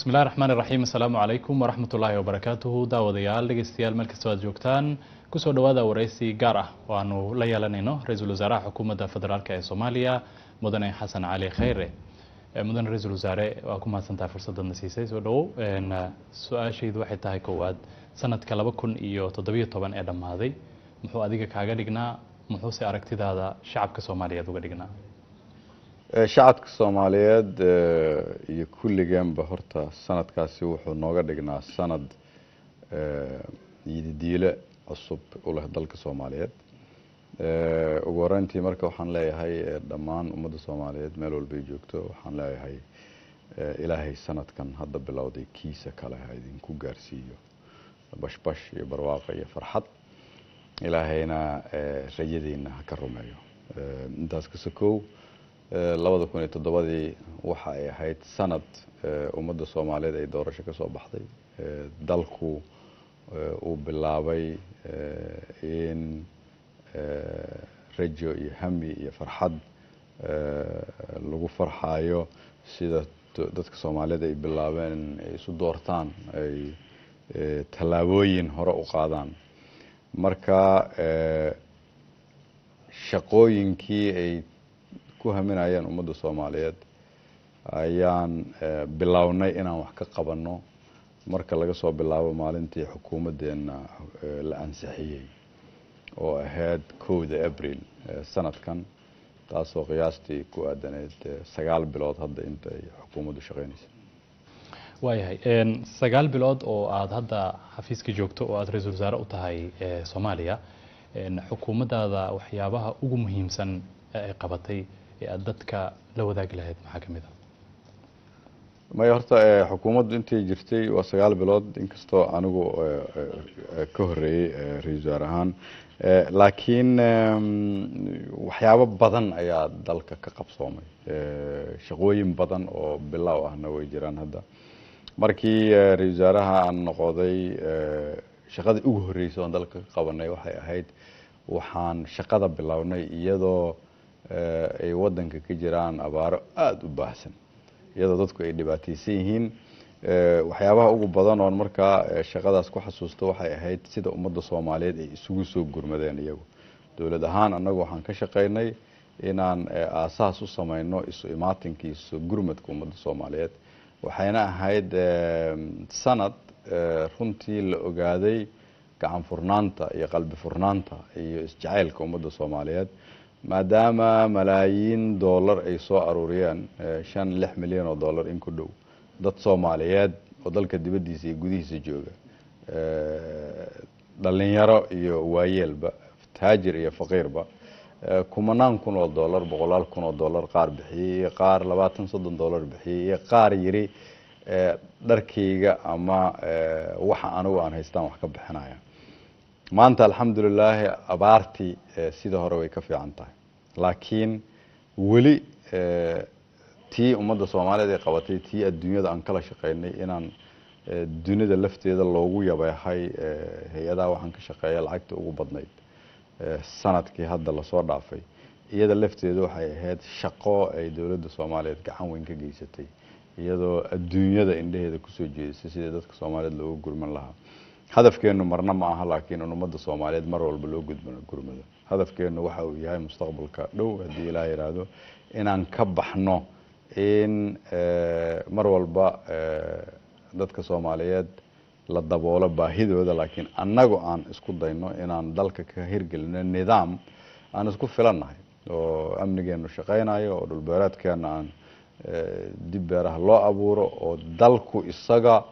Bismillahi raxmaan iraxiim. Assalaamu calaykum waraxmat ullaahi wabarakaatuhu. Daawadayaal, dhegeystayaal, meel kastoo aad joogtaan, kusoo dhawaada waraysi gaar ah oo aanu la yeelanayno ra-iisul wasaaraha xukuumadda federaalk ee Soomaaliya, Mudane Xasan Cali Khayre. Mudane ra-iisul wasaare, waa ku mahadsantahay fursadadna siisay. Soo dhawow. Su-aashaydu waxay tahay koowaad: sanadka 2017 ee dhammaaday muxuu adiga kaaga dhignaa, muxuuse aragtidaada shacabka Soomaaliyeed uga dhignaa? Shacabka Soomaaliyeed iyo kulligeenba horta sanadkaasi wuxuu nooga dhignaa sanad yididiile cusub u leh dalka Soomaaliyeed. Ugu horeyntii marka waxaan leeyahay dhammaan ummadda Soomaaliyeed meel walbay joogto, waxaan leeyahay Ilaahay sanadkan hadda bilowday kiisa kale ha idinku gaarsiiyo bashbash iyo barwaaqo iyo farxad, Ilaahayna rajadiina ha ka rumeeyo. Intaas ka sokow, 2007-dii waxa ay ahayd sanad ummadda Soomaaliyeed ay doorasho ka soo baxday, dalku uu bilaabay in rajo iyo hami iyo farxad lagu farxaayo, sida dadka Soomaaliyeed ay bilaabeen in ay isu doortaan, ay tallaabooyin hore u qaadaan. Marka shaqooyinkii ay ku haminayeen ummadda Soomaaliyeed ayaan bilownay inaan wax ka qabanno marka laga soo bilaabo maalintii xukuumaddeenna la ansixiyey oo ahayd 1da Abril sanadkan, taasoo qiyaastii ku aadaneyd 9 bilood hadda inta ay xukuumaddu shaqeynaysa. Waayahay, 9 bilood oo aada hadda xafiiska joogto oo aada ra-iisul wasaare u tahay Soomaaliya, xukuumaddaada waxyaabaha ugu muhiimsan ee ay qabatay ee aada dadka la wadaagi lahayd maxaa ka mid ah? Maya, horta xukuumaddu intay jirtay waa 9 bilood, inkastoo anigu ka horreeyey ra-iisul wasaare ahaan, laakiin waxyaabo badan ayaa dalka ka qabsoomay, shaqooyin badan oo bilow ahna way jiraan. Hadda markii ra-iisul wasaaraha aan noqoday, shaqadii ugu horreysay oon dalka ka qabanay waxay ahayd waxaan shaqada bilownay iyadoo ay waddanka ka jiraan abaaro aada u baahsan, iyadoo dadku ay dhibaataysan yihiin. Waxyaabaha ugu badan oon markaa shaqadaas ku xasuusto waxay ahayd sida ummadda Soomaaliyeed ay isugu soo gurmadeen iyagu. Dowlad ahaan annagu waxaan ka shaqaynay inaan aasaas u samayno isu imaatinka isu gurmadka ummadda Soomaaliyeed. Waxayna ahayd sanad runtii la ogaaday gacan furnaanta iyo qalbi furnaanta iyo isjacaylka ummadda Soomaaliyeed, maadaama malaayiin dollar ay soo aruuriyeen, 5-6 milyan oo dollar in ku dhow, dad Soomaaliyeed oo dalka dibaddiisa iyo gudihiisa jooga, dhalinyaro iyo waayeelba, taajir iyo faqiirba, kumanaan kun oo dollar, boqolaal kun oo dollar qaar bixiyey, iyo qaar 20-30 dollar bixiyey, iyo qaar yiri dharkayga ama waxa anigu aan haystaan wax ka bixinaya. Maanta alxamdulilaahi abaartii sida hore way ka fiican tahay, laakiin weli tii ummadda Soomaaliyeed ay qabatay, tii adduunyada aan kala shaqaynay inaan dunida lafteeda loogu yabeehay hay-adaha waxaan ka shaqeeya lacagta ugu badnayd sanadkii hadda lasoo dhaafay, iyada lafteeda waxay ahayd shaqo ay dowladda Soomaaliyeed gacan weyn ka geysatay, iyadoo adduunyada indheheeda kusoo jeedisay sidii dadka Soomaaliyeed loogu gurman lahaa. Hadafkeenu marna ma aha laakiin in ummadda Soomaaliyeed mar walba loo gurmado. Hadafkeenu waxa uu yahay mustaqbalka dhow, haddii Ilaah yidhaahdo, inaan ka baxno in mar walba dadka Soomaaliyeed la daboolo baahidooda, laakiin annagu aan isku dayno inaan dalka ka hirgelino nidaam aan isku filannahay oo amnigeenu shaqaynayo, oo dhulbeereedkeena aan dib beeraha loo abuuro, oo dalku isaga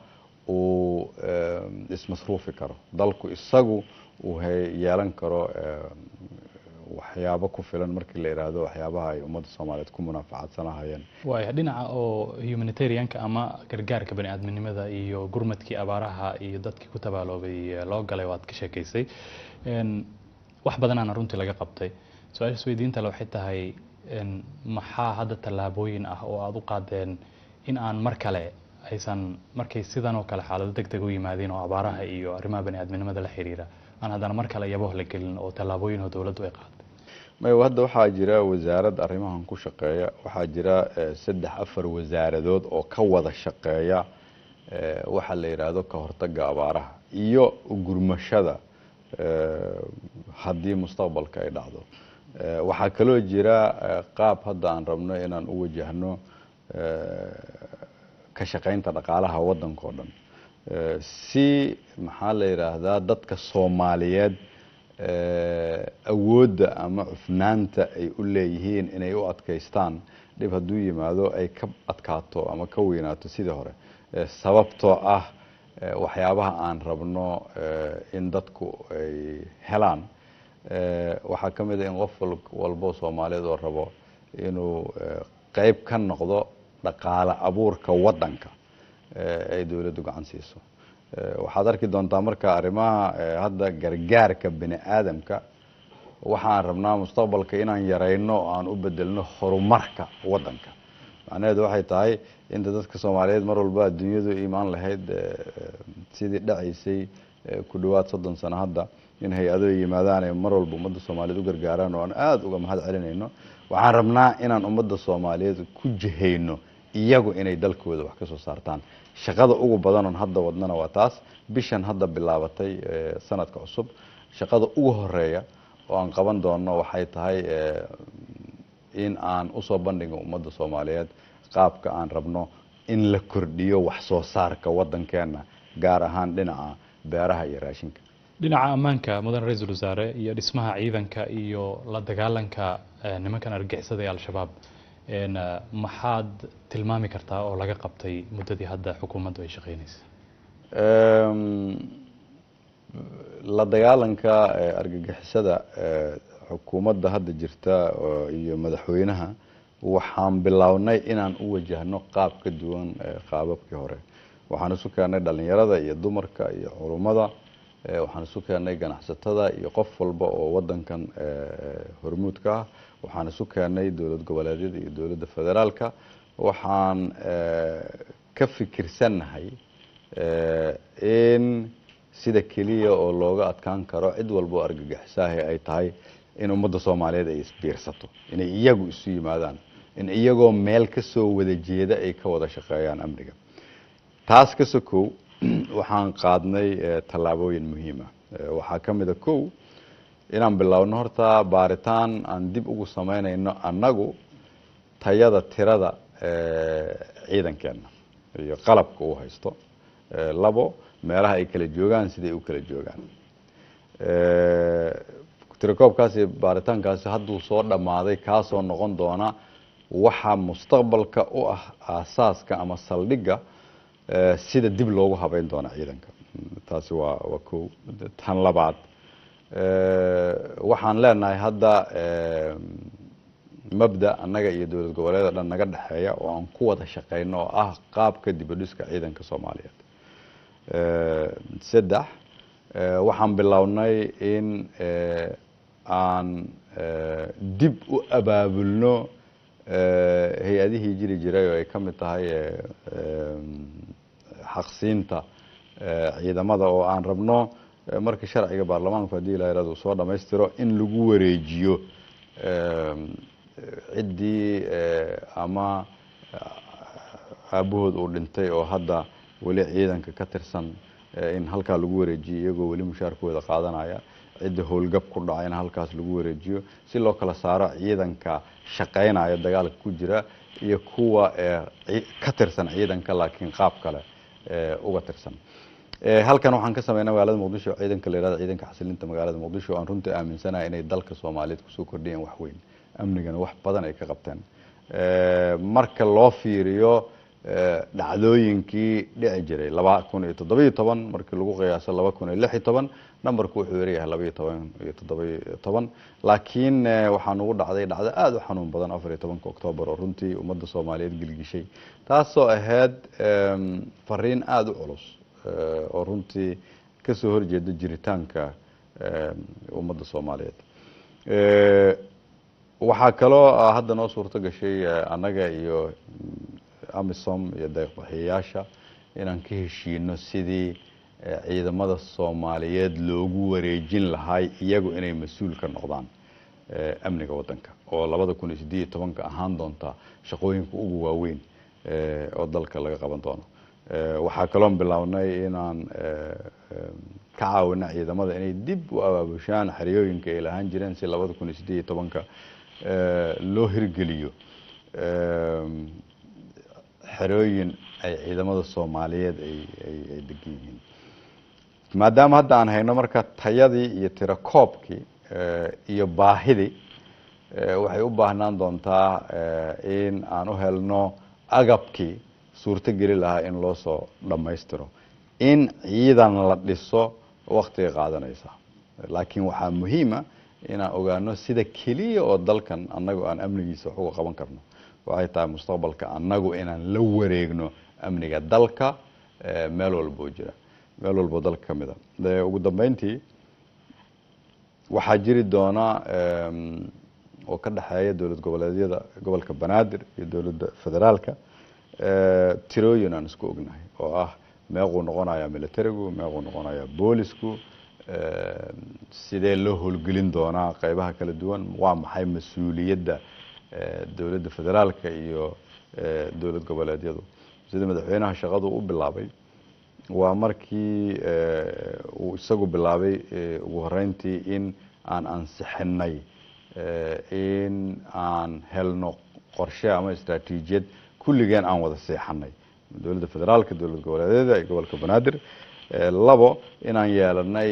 uu ismasruufi karo, dalku isagu uu yeelan karo waxyaabo ku filan markii la yidhaahdo waxyaabaha ay ummadda Soomaaliyeed ku munaafacaadsanahayeen. Waaya, dhinaca oo humanitarianka ama gargaarka bani aadminimada iyo gurmadkii abaaraha iyo dadkii ku tabaaloobay loo galay waad ka sheekaysay, wax badanaana runtii laga qabtay. Su-aasha isweydiinta le waxay tahay: maxaa hadda tallaabooyin ah oo aada u qaadeen in aan mar kale aysan markay sidan oo kale xaalado deg deg u yimaadeen oo abaaraha iyo arrimaha bani aadminimada la xiriira aan haddana mar kale yaboh la gelin, oo tallaabooyin oo dowladdu ay qaaday? May, hadda waxaa jira wasaarad arrimahan ku shaqeeya. Waxaa jira 3-4 wasaaradood oo ka wada shaqeeya. waxa la yidhaahdo ka hortagga abaaraha iyo gurmashada haddii mustaqbalka ay dhacdo. Waxaa kaloo jira qaab hadda aan rabno inaan u wajahno ka shaqaynta dhaqaalaha waddanka oo dhan, si maxaa la yidhaahdaa dadka Soomaaliyeed awoodda ama cufnaanta ay u leeyihiin inay u adkaystaan dhib hadduu yimaado ay ka adkaato ama ka weynaato sidii hore, sababtoo ah waxyaabaha aan rabno in dadku ay helaan waxaa ka mid a in qof walbo Soomaaliyeed oo rabo inuu qeyb ka noqdo dhaqaale abuurka waddanka ay dowladdu gacan siiso. Waxaad arki doontaa marka arrimaha hadda gargaarka bini aadamka waxaan rabnaa mustaqbalka inaan yarayno oo aan u bedelno horumarka waddanka. Macnaheedu waxay tahay inta dadka Soomaaliyeed mar walba adduunyadu imaan lahayd, sidii dhacaysay ku dhowaad 30 sano hadda, in hay-ado yimaadaan ay mar walba ummadda Soomaaliyeed u gargaaraan oo aan aada uga mahad celinayno, waxaan rabnaa inaan ummadda Soomaaliyeed ku jihayno iyagu inay dalkooda wax ka soo saartaan. Shaqada ugu badan oon hadda wadnana waa taas. Bishan hadda bilaabatay, sanadka cusub, shaqada ugu horeeya oo aan qaban doono waxay tahay in aan usoo bandhigo ummadda Soomaaliyeed qaabka aan rabno in la kordhiyo wax soo saarka waddankeena, gaar ahaan dhinaca beeraha iyo raashinka. Dhinaca ammaanka, mudan ra-iisul wasaare, iyo dhismaha ciidanka iyo la dagaalanka nimankan argixisada ee Al-Shabaab, maxaad tilmaami kartaa oo laga qabtay muddadii hadda xukuumaddu ay shaqeynaysa? La dagaalanka argagixisada, xukuumadda hadda jirta iyo madaxweynaha waxaan bilownay inaan u wajahno qaab ka duwan qaababkii hore. Waxaan isu keennay dhalinyarada iyo dumarka iyo culummada, waxaan isu keennay ganacsatada iyo qof walba oo waddankan hormuudka ah, waxaan isu keennay dowlad goboleedyada iyo dowladda federaalka. Waxaan ka fikirsannahay in sida keliya oo looga adkaan karo cid walba oo argagixisaahi ay tahay in ummadda Soomaaliyeed ay isbiirsato, inay iyagu isu yimaadaan, in iyagoo meel ka soo wada jeeda ay ka wada shaqeeyaan amniga. Taas ka sokow, waxaan qaadnay tallaabooyin muhiim ah. Waxaa ka mid a, kow, inaan bilowno horta baaritaan aan dib ugu samaynayno annagu tayada tirada ciidankeenna iyo qalabka uu haysto. Labo, meelaha ay kala joogaan, siday u kala joogaan. Tirakoobkaasi, baaritaankaasi hadduu soo dhammaaday, kaasoo noqon doona waxa mustaqbalka u ah aasaaska ama saldhigga sida dib loogu habeyn doono ciidanka. Taasi waa kow. Tan labaad, waxaan leenahay hadda mabda annaga iyo dowlad goboleeda dhan naga dhexeeya oo aan ku wada shaqeyno oo ah qaabka dibadhiska ciidanka Soomaaliyeed. Saddex, waxaan bilownay in aan dib u abaabulno hay-adihii jiri jiray oo ay ka mid tahay xaqsiinta ciidamada, oo aan rabno marka sharciga baarlamaanku, haddii la yirahdo, uu soo dhammaystiro, in lagu wareejiyo ciddii ama aabahood uu dhintay oo hadda weli ciidanka ka tirsan in halkaa lagu wareejiyo iyagoo weli mushaarkooda qaadanaya, cidda howlgab ku dhaca in halkaas lagu wareejiyo, si loo kala saaro ciidanka shaqaynaya, dagaalka ku jira, iyo kuwa ka tirsan ciidanka laakiin qaab kale uga tirsan. Halkan waxaan ka sameynay magaalada Muqdisho ciidanka la yihahdo ciidanka xasilinta magaalada Muqdisho, aan runtii aaminsanahay inay dalka Soomaaliyeed kusoo kordhiyeen wax weyn, amnigana wax badan ay ka qabteen marka loo fiiriyo dhacdooyinkii dhici jiray 2017. Markii lagu qiyaaso 2016, numberku wuxuu yaryahay 12 iyo 17, laakiin waxaa nagu dhacday dhacdo aada u xanuun badan 14-ka Octoobar oo runtii ummadda Soomaaliyeed gilgishay, taasoo ahayd fariin aada u culus oo runtii kasoo horjeeda jiritaanka ummadda Soomaaliyeed. Waxaa kaloo hadda noo suurto gashay annaga iyo AMISOM iyo deeqbixiyayaasha inaan ka heshiino sidii ciidamada Soomaaliyeed loogu wareejin lahay iyagu inay mas-uul ka noqdaan amniga waddanka, oo 2018-ka ahaan doonta shaqooyinka ugu waaweyn oo dalka laga qaban doono. Waxaa kaloon bilownay inaan ka caawino ciidamada inay dib u abaabushaan xeryooyinka ay lahaan jireen si 2018-ka loo hirgeliyo xerooyin ay ciidamada Soomaaliyeed ay degan yihiin. Maadaama hadda aan hayno marka tayadii iyo tirakoobkii iyo baahidii, waxay u baahnaan doontaa in aan u helno agabkii suurto geli lahaa in loo soo dhammaystiro. In ciidan la dhiso waktigay qaadanaysaa, laakiin waxaa muhiima inaan ogaano sida keliya oo dalkan annagu aan amnigiisa wax uga qaban karno waxay tahay mustaqbalka annagu inaan la wareegno amniga dalka meel walboo jira, meel walboo dalka ka mid a. Ugu dambeyntii, waxaa jiri doona oo ka dhexeeya dowlad goboleedyada, gobolka Banaadir iyo dowladda federaalka, tirooyin aan isku ognahay oo ah meequu noqonayaa militarigu, meequu noqonayaa boolisku, sidee loo howlgelin doonaa qeybaha kala duwan, waa maxay mas-uuliyadda dowladda federaalka iyo dowlad goboleedyadu. Sida madaxweynaha shaqadu u bilaabay waa markii uu isagu bilaabay ugu horeyntii in aan ansixinay in aan helno qorshe ama istraatiijiyad kulligeen aan wada seexanay, dowladda federaalka, dowlad goboleedyada iyo gobolka Banaadir. Labo, inaan yeelanay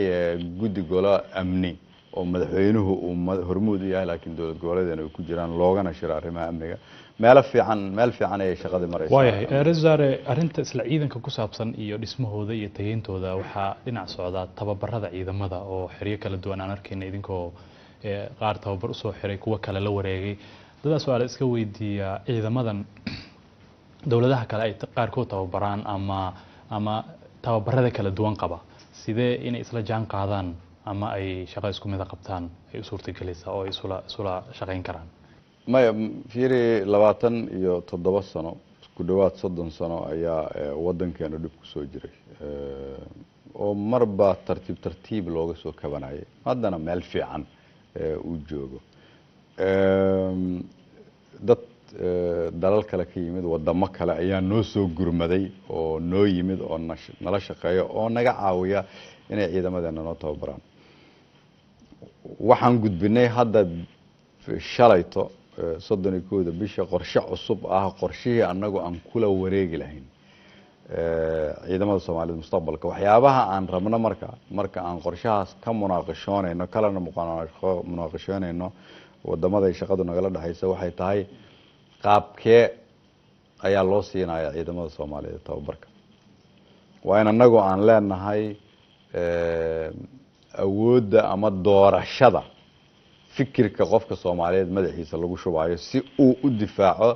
guddi golo amni oo madaxweynuhu uu hormuud u yahay, laakiin dowlad goboleedyana ay ku jiraan, loogana shiro arrimaha amniga. Meelo fiican, meel fiican ayay shaqadii maraysaa. Waayahay, ra-iisul wasaare, arrinta isla ciidanka ku saabsan iyo dhismahooda iyo tayeyntooda, waxaa dhinac socdaa tababarada ciidamada oo xeryo kala duwan aan arkayna idinkoo qaar tababar usoo xiray, kuwa kale la wareegay. Dadaas waa la iska weydiiyaa, ciidamadan dowladaha kale ay qaarkood tababaraan ama tababarada kala duwan qaba, sidee inay isla jaan qaadaan ama ay shaqo isku mida qabtaan ay u suurtagelaysaa oo ay isula shaqayn karaan? Maya, fiiri, 27 sano, ku dhawaad 30 sano ayaa waddankeenu dhib ku soo jiray oo marba tartiib tartiib looga soo kabanayay, haddana meel fiican uu joogo. Dad dalal kale ka yimid, wadamo kale ayaa noo soo gurmaday oo noo yimid oo nala shaqeeya oo naga caawiya inay ciidamadeena noo tababaraan. Waxaan gudbinay hadda shalayto, 31-da bisha, qorshe cusub ah, qorshihii annagu aan kula wareegi lahayn ciidamada Soomaaliyed mustaqbalka, waxyaabaha aan rabno. Marka aan qorshahaas ka munaaqashoonayno, kalena munaaqashoonayno wadamada ay shaqadu nagala dhexaysa, waxay tahay qaabkee ayaa loo siinaya ciidamada Soomaaliyeed tababarka. Waa in annagu aan leenahay awoodda ama doorashada fikirka qofka Soomaaliyeed madaxiisa lagu shubayo si uu u difaaco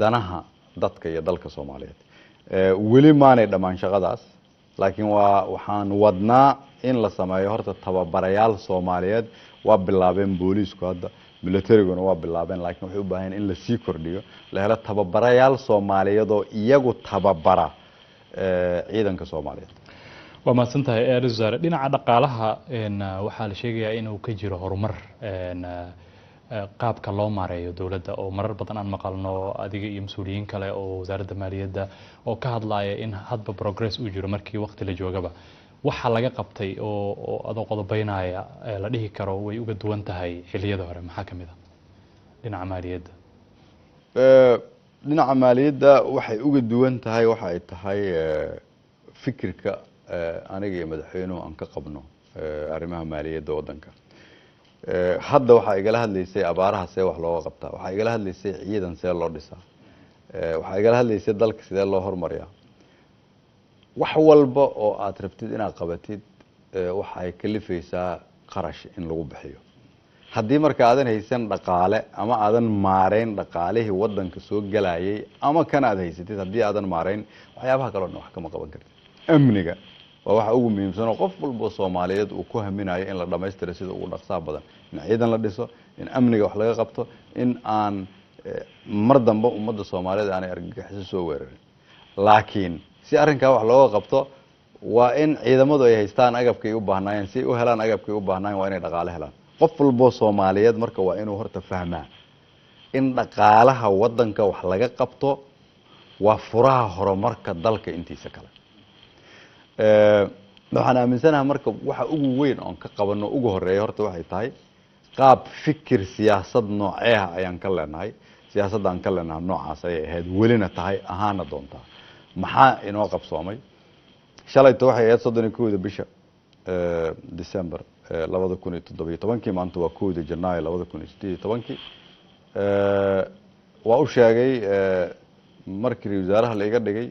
danaha dadka iyo dalka Soomaaliyeed. Weli maanay dhammaan shaqadaas, laakiin waa waxaan wadnaa in la sameeyo horta tababarayaal Soomaaliyeed. Waa bilaabeen booliisku hadda, militariguna waa bilaabeen, laakiin waxay u baahan in lasii kordhiyo, la helo tababarayaal Soomaaliyeed oo iyagu tababara ciidanka Soomaaliyeed. Waa mahadsan tahay, ra-iisul wasaare. Dhinaca dhaqaalaha waxaa la sheegayaa inuu ka jiro horumar qaabka loo maareeyo dowladda, oo marar badan aan maqalno adiga iyo mas-uuliyiin kale oo wasaaradda maaliyadda oo ka hadlaya in hadba progress uu jiro markii waqti la joogaba. Waxa laga qabtay oo adoo qodobeynaya la dhihi karo way uga duwan tahay xilliyada hore, maxaa ka mid a dhinaca maaliyadda? Dhinaca maaliyadda waxay uga duwan tahay waxa ay tahay fikirka aniga iyo madaxweynuhu aan ka qabno arrimaha maaliyadda waddanka. Hadda waxaa igala hadlaysay abaaraha see wax looga qabtaa, waxaa igala hadlaysay ciidan see loo dhisaa, waxaa igala hadlaysay dalka sidee loo hormariyaa. Wax walba oo aad rabtid inaad qabatid waxa ay kalifaysaa qarash in lagu bixiyo. Haddii marka aadan haysan dhaqaale ama aadan maareyn dhaqaalihii waddanka soo gelayay, ama kan aad haysatid haddii aadan maareyn, waxyaabaha kaleo dhan wax kama qaban kartid. Amniga waa waxa ugu muhiimsan oo qof walbo Soomaaliyeed uu ku haminayo in la dhamaystiro sida ugu dhaqsaha badan, in ciidan la dhiso, in amniga wax laga qabto, in aan mar dambe ummadda Soomaaliyeed aanay argagixiso soo weerarin. Laakiin si arrinkaa wax looga qabto waa in ciidamadu ay haystaan agabkay u baahnaayeen. Si ay u helaan agabkay u baahnaayeen waa inay dhaqaale helaan. Qof walboo Soomaaliyeed marka waa inuu horta fahmaa in dhaqaalaha waddanka wax laga qabto. Waa furaha horumarka dalka intiisa kale. Waxaan aaminsanahay marka waxa ugu weyn oon ka qabano ugu horeeya horta waxay tahay qaab fikir siyaasad nooceeha ayaan ka leenahay. Siyaasadda aan ka leenahay noocaas ayay ahayd, welina tahay, ahaana doontaa. Maxaa inoo qabsoomay? Shalayto waxay ahayd 31-da bisha December 2017-kii, maanta waa 1-da Janaayo 2018-kii. Waa u sheegay markii ra wasaaraha la iga dhigay,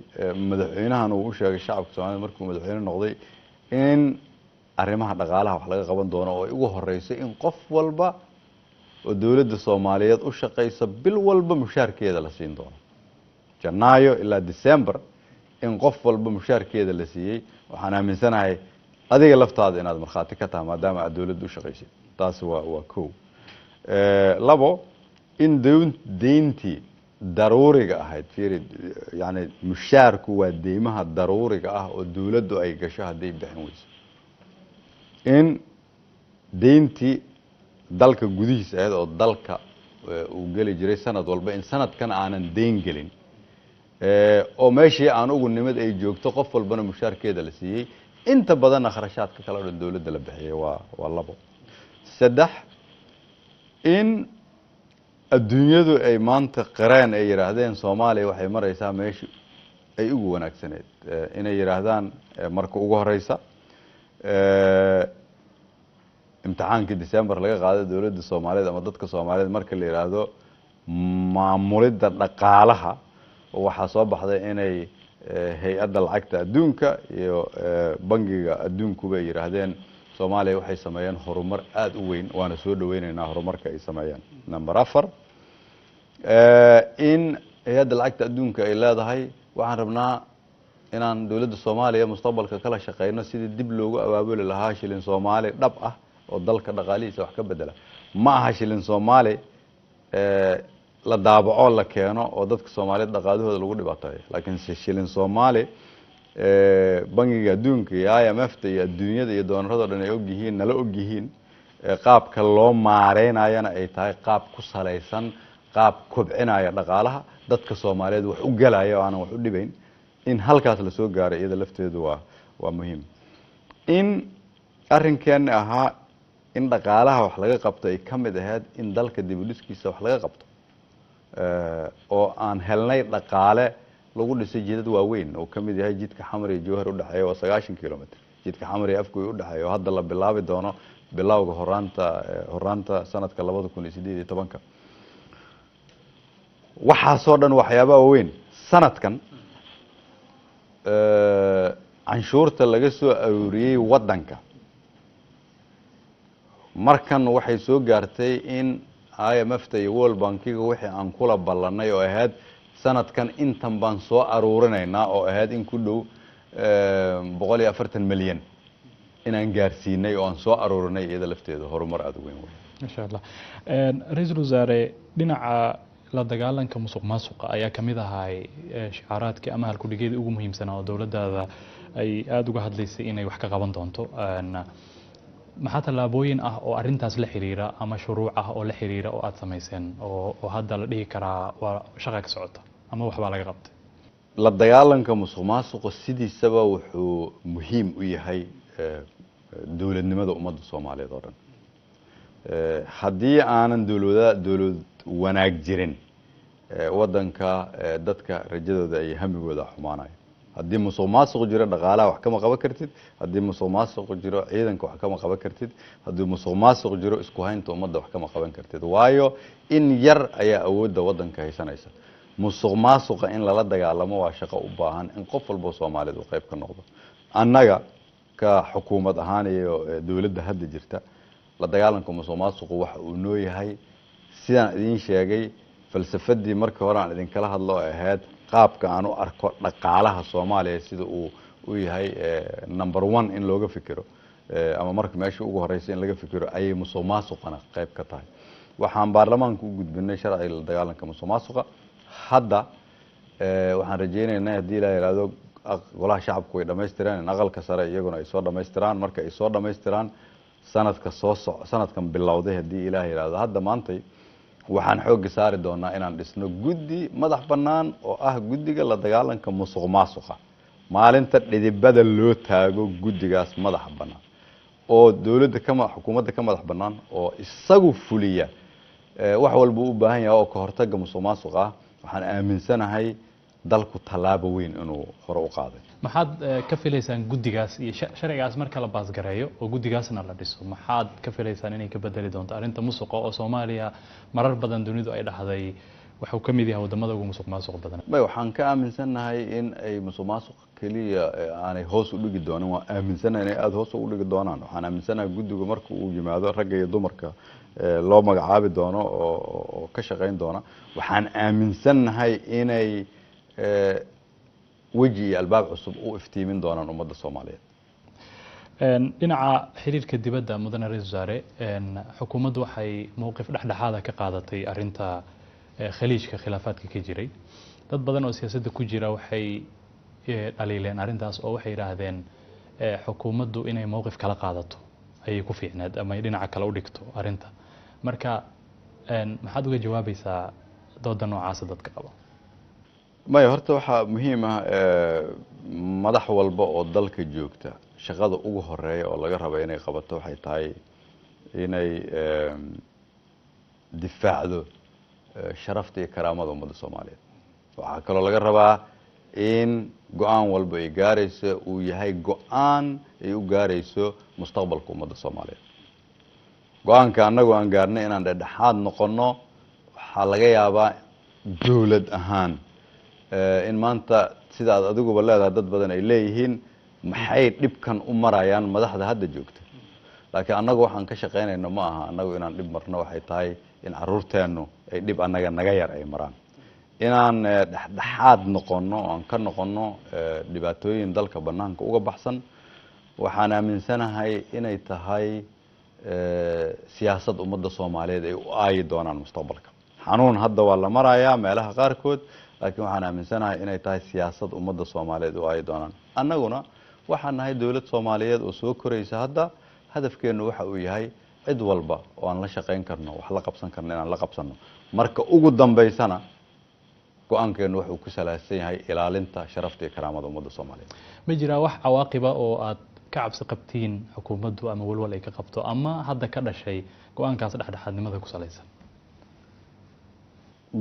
madaxweynahan uu u sheegay shacabka Soomaalida markuu madaxweyne noqday in arrimaha dhaqaalaha wax laga qaban doono, oo ay ugu horeyso in qof walba oo dowladda Soomaaliyeed u shaqaysa bil walba mushaarkeeda la siin doono. Janaayo ilaa December in qof walba mushaarkeeda la siiyey, waxaan aaminsanahay adiga laftaada inaad markhaati ka tahay maadaama aad dowladda u shaqaysid. Taasi waa kow. Labo, in deyntii daruuriga ahayd, fiiri, yani mushaarku waa deymaha daruuriga ah oo dowladdu ay gasho hadday bixin weyso, in deyntii dalka gudihiisa ahayd oo dalka uu geli jiray sanad walba, in sanadkan aanan deyn gelin, oo meeshii aan ugu nimid ay joogto, qof walbana mushaarkeeda la siiyey, inta badanna kharashaadka kale o dhan dowladda la bixiyey. Waa labo. Saddex, in adduunyadu ay maanta qireen, ay yidhaahdeen Soomaaliya waxay maraysaa meeshii ay ugu wanaagsaneyd, inay yidhaahdaan marka ugu horeysa imtixaankii December laga qaaday dowladda Soomaaliyeed ama dadka Soomaaliyeed marka la yidhaahdo maamulidda dhaqaalaha, waxaa soo baxday inay Hay-adda Lacagta Adduunka iyo Bangiga Adduunkuba ay yidhaahdeen Soomaaliya waxay sameeyeen horumar aada u weyn, waana soo dhaweyneynaa horumarka ay sameeyeen. Number afar, in Hay-adda Lacagta Adduunka ay leedahay waxaan rabnaa inaan dowladda Soomaaliya mustaqbalka kala shaqeyno sidii dib loogu abaabuli lahaa shilin Soomaali dhab ah oo dalka dhaqaalihiisa wax ka bedela. Ma aha shilin Soomaali la daabaco, la keeno oo dadka Soomaaliyeed dhaqaalahooda lagu dhibaateeyo, laakiin shilin Soomaali Bangiga Adduunka iyo IMF ta iyo adduunyada iyo doonarado dhan ay ogyihiin, nala ogyihiin, qaabka loo maareynayana ay tahay qaab ku salaysan qaab kobcinaya dhaqaalaha dadka Soomaaliyeed, wax u galaya oo aanan wax u dhibayn. In halkaas lasoo gaaray iyada lafteedu waa muhiim. In arrinkeeni ahaa in dhaqaalaha wax laga qabto ay ka mid ahayd in dalka dib u dhiskiisa wax laga qabto, oo aan helnay dhaqaale lagu dhisay jidad waaweyn oo ka mid yahay jidka Xamar iyo Jowhar udhexeeya oo 90 kilomitr, jidka Xamar iyo Afgoy udhexeeya oo hadda la bilaabi doono bilowga horaanta sanadka 2018-ka. Waxaasoo dhan waxyaabaa waaweyn. Sanadkan canshuurta laga soo aruuriyey waddanka markan waxay soo gaartay in IMF ta iyo World Bankiga wixii aan kula ballanay oo ahayd sanadkan intan baan soo aruurinaynaa, oo ahayd in ku dhow 140 milyan, inaan gaarsiinay oo aan soo aruurinay. Iyada lafteeda horumar aada u weyn wey. Masha Allah. Ra-iisul wasaare, dhinaca la dagaalanka musuq maasuqa ayaa kamid ahay shicaaraadkii ama halkudhigyadii ugu muhiimsanaa oo dowladdaada ay aada uga hadlaysay inay wax ka qaban doonto. Maxaa tallaabooyin ah oo arrintaas la xiriira ama shuruuc ah oo la xiriira oo aada samayseen oo hadda la dhihi karaa waa shaqa ka socota ama waxbaa laga qabtay? La dagaalanka musuq maasuqa sidiisaba wuxuu muhiim u yahay dowladnimada ummadda Soomaaliyeed oo dhan. Haddii aanan dowlad wanaag jirin, waddanka dadka rajadooda iyo hamigooda xumaanayo. Haddii musuq maasuq jiro, dhaqaalaha wax kama qaban kartid. Haddii musuq maasuq jiro, ciidanka wax kama qaban kartid. Haddii musuq maasuq jiro, isku haynta ummadda wax kama qaban kartid, waayo in yar ayaa awoodda waddanka haysanaysa. Musuq maasuqa in lala dagaalamo waa shaqo u baahan in qof walbo Soomaaliyeed uu qayb ka noqdo. Annaga ka xukuumad ahaan iyo dowladda hadda jirta, la dagaalanka musuq maasuqu waxa uu noo yahay, sidaan idiin sheegay falsafadii markii hore aan idinkala hadlo oo ahayd qaabka aan u arko dhaqaalaha Soomaaliya sida uu u yahay number one in looga fikiro, ama marka meesha ugu horeysa in laga fikiro, ayay musuq maasuqana qayb ka tahay. Waxaan baarlamaanka u gudbinay sharciga la dagaalanka musuq maasuqa. Hadda waxaan rajaynaynaa, haddii Ilaah yidhaahdo, golaha shacabku way dhamaystireen, in aqalka sare iyaguna ay soo dhamaystiraan. Marka ay soo dhamaystiraan sanadka soo sanadkan bilowday, haddii Ilaah yidhaahdo, hadda maantay Waxaan xoogga saari doonaa inaan dhisno guddi madax bannaan oo ah guddiga la dagaalanka musuq maasuqa. Maalinta dhidibada loo taago guddigaas madaxa bannaan oo dowladda kama xukuumadda ka madax bannaan oo isagu fuliya wax walba u baahan yahay oo ka hortagga musuq maasuqa ah, waxaan aaminsanahay dalku tallaabo weyn inuu hore u qaaday. Maxaad ka filaysaan guddigaas iyo sharcigaas marka la baasgareeyo oo guddigaasna la dhiso? Maxaad ka filaysaan inay ka bedeli doonto arrinta musuqa oo Soomaaliya marar badan dunidu ay dhahday wuxuu ka mid yahay waddamada ugu musuq maasuq badan? May, waxaan ka aaminsannahay in ay musuq maasuq keliya aanay hoos u dhigi doonin. Waan aaminsannahay inay aada hoos ugu dhigi doonaan. Waxaan aaminsanahay guddigu marka uu yimaado, ragga iyo dumarka loo magacaabi doono oo ka shaqayn doona, waxaan aaminsannahay inay weji iyo albaab cusub u iftiimin doonaan ummadda Soomaaliyeed. Dhinaca xiriirka dibadda, mudane ra-iisul wasaare, xukuumaddu waxay mowqif dhexdhexaada ka qaadatay arrinta Khaliijka, khilaafaadka ka jiray. Dad badan oo siyaasadda ku jira waxay dhaliileen arrintaas oo waxay yidhaahdeen xukuumaddu inay mowqif kala qaadato ayay ku fiicneed ama ay dhinaca kale u dhigto arrinta. Marka maxaad uga jawaabaysaa dooda noocaasa dadka qaba? Maya, horta waxaa muhiim ah madax walba oo dalka joogta shaqada ugu horeeya oo laga raba inay qabato waxay tahay inay difaacdo sharafta iyo karaamada ummadda Soomaaliyeed. Waxaa kaloo laga rabaa in go-aan walba ay gaarayso uu yahay go-aan ay u gaarayso mustaqbalka ummadda Soomaaliyeed. Go-aanka annagu aan gaarnay inaan dhexdhexaad noqono, waxaa laga yaabaa dowlad ahaan in maanta sida aad adiguba leedahay dad badan ay leeyihiin, maxay dhibkan u marayaan madaxda hadda joogta? Laakiin annagu waxaan ka shaqaynayno ma aha annagu inaan dhib marno. Waxay tahay in caruurteennu ay dhib annaga naga yar ay maraan. Inaan dhexdhexaad noqono oo aan ka noqono dhibaatooyin dalka banaanka uga baxsan, waxaan aaminsanahay inay tahay siyaasad ummadda Soomaaliyeed ay u aayi doonaan mustaqbalka. Xanuun hadda waa la marayaa meelaha qaarkood, laakiin waxaan aaminsanahay inay tahay siyaasad ummadda Soomaaliyeed u aayi doonaan. Annaguna waxaan nahay dowlad Soomaaliyeed oo soo koraysa. Hadda hadafkeennu waxa uu yahay cid walba oo aan la shaqayn karno, wax la qabsan karno, inaan la qabsanno. Marka ugu dambaysana go-aankeennu wuxuu ku salaysan yahay ilaalinta sharafta iyo karaamada ummadda Soomaaliyeed. Ma jiraa wax cawaaqiba oo aad ka cabsi qabtiin xukuumaddu ama walwal ay ka qabto ama hadda ka dhashay go-aankaas dhexdhexaadnimada ku salaysan?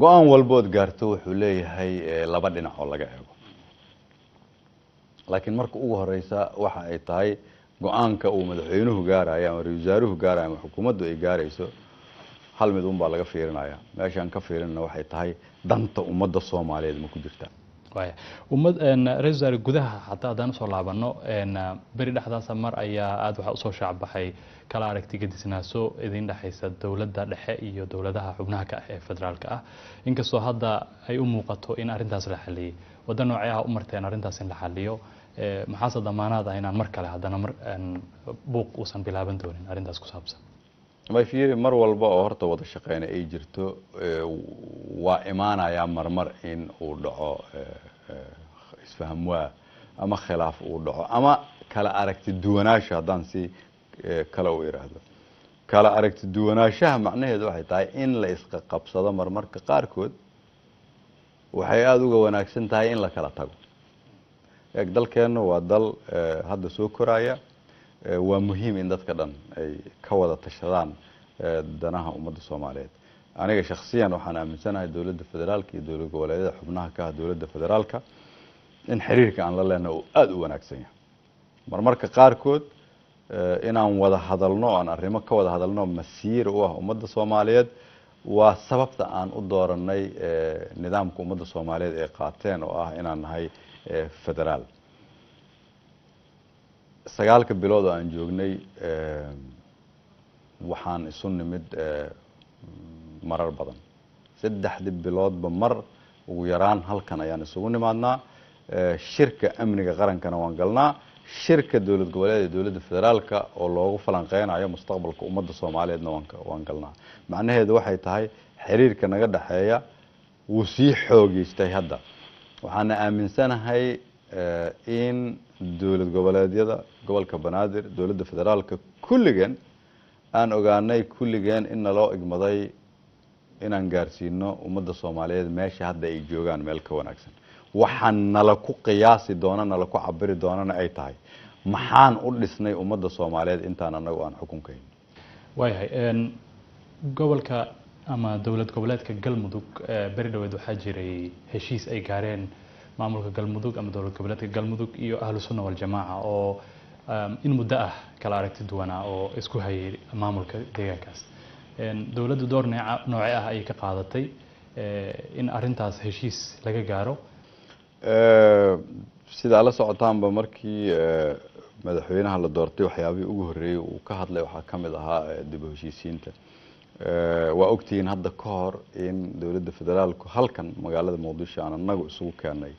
Go-aan walbood gaarto wuxuu leeyahay laba dhinac oo laga eego. Laakiin marka ugu horeysa waxa ay tahay go-aanka uu madaxweynuhu gaarayo ama ra-iisul wasaaruhu gaarayo ama xukuumaddu ay gaarayso, hal mid un baa laga fiirinaya. Meeshaan ka fiirinana waxay tahay danta ummadda Soomaaliyeed ma ku jirtaa. Waaya, ummad ra-isul wasaare, gudaha xataa haddaan usoo laabano, beri dhexdaasa mar ayaa aada waxaa usoo shaacbaxay kala aragti gedisnaaso idin dhexaysa dowladda dhexe iyo dowladaha xubnaha ka ah ee federaalka ah. Inkastoo hadda ay u muuqato in arrintaas la xaliyey, waddo noocee ah u marteen arrintaas in la xaliyo? Maxaase damaanaad ah inaan mar kale haddana mar buuq uusan bilaaban doonin arrintaas ku saabsan? May, fiiri, mar walba oo horta wada shaqeyna ay jirto waa imaanayaa marmar in uu dhaco isfaham waa ama khilaaf uu dhaco ama kala aragti duwanaansho. Haddaan si kale u iraahdo, kala aragti duwanaanshaha macnaheedu waxay tahay in la isqa qabsado marmarka qaarkood. Waxay aada uga wanaagsan tahay in la kala tago. Eeg, dalkeennu waa dal hadda soo koraya. Waa muhiim in dadka dhan ay ka wada tashadaan danaha ummadda Soomaaliyeed. Aniga shakhsiyan waxaan aaminsanahay dowladda federaalka iyo dowlad goboleedyada xubnaha ka ah dowladda federaalka in xiriirka aan la leenahay uu aada u wanaagsan yahay. Marmarka qaarkood inaan wada hadalno, aan arrimo ka wada hadalno masiir u ah ummadda Soomaaliyeed, waa sababta aan u dooranay nidaamka ummadda Soomaaliyeed ay qaateen oo ah inaan nahay federaal. 9-ka bilood oo aan joognay waxaan isu nimid marar badan. 3-dii biloodba mar ugu yaraan halkan ayaan isugu nimaadnaa. Shirka amniga qarankana waan galnaa, shirka dowlad goboleed ee dowladda federaalka oo loogu falanqeynayo mustaqbalka ummadda Soomaaliyeedna waan galnaa. Macnaheedu waxay tahay xiriirka naga dhexeeya wuu sii xoogeystay hadda. Waxaana aaminsanahay in dowlad goboleedyada, gobolka Banaadir, dowladda federaalka, kulligeen aan ogaanay kulligeen in naloo igmaday inaan gaarsiino ummadda Soomaaliyeed meesha hadda ay joogaan meel ka wanaagsan. Waxaan nala ku qiyaasi doona, nala ku cabiri doonana ay tahay maxaan u dhisnay ummadda Soomaaliyeed intaan annagu aan xukunka hayn. Waayahay, gobolka ama dowlad goboleedka Galmudug beri dhaweed waxaa jiray heshiis ay gaareen maamulka Galmudug ama dowlad goboleedka Galmudug iyo Ahlu Sunna Waljamaaca oo in muddo ah kala aragti duwanaa oo isku hayay maamulka deegaankaas. Dowladdu door noocee ah ayay ka qaadatay in arrintaas heshiis laga gaaro? Sidaa la socotaanba, markii madaxweynaha la doortay, waxyaabihii ugu horreeyey uu ka hadlay waxaa ka mid ahaa dib u heshiisiinta. Waa ogtihiin hadda ka hor in dowladda federaalku halkan magaalada Muqdisho aan annagu isugu keenay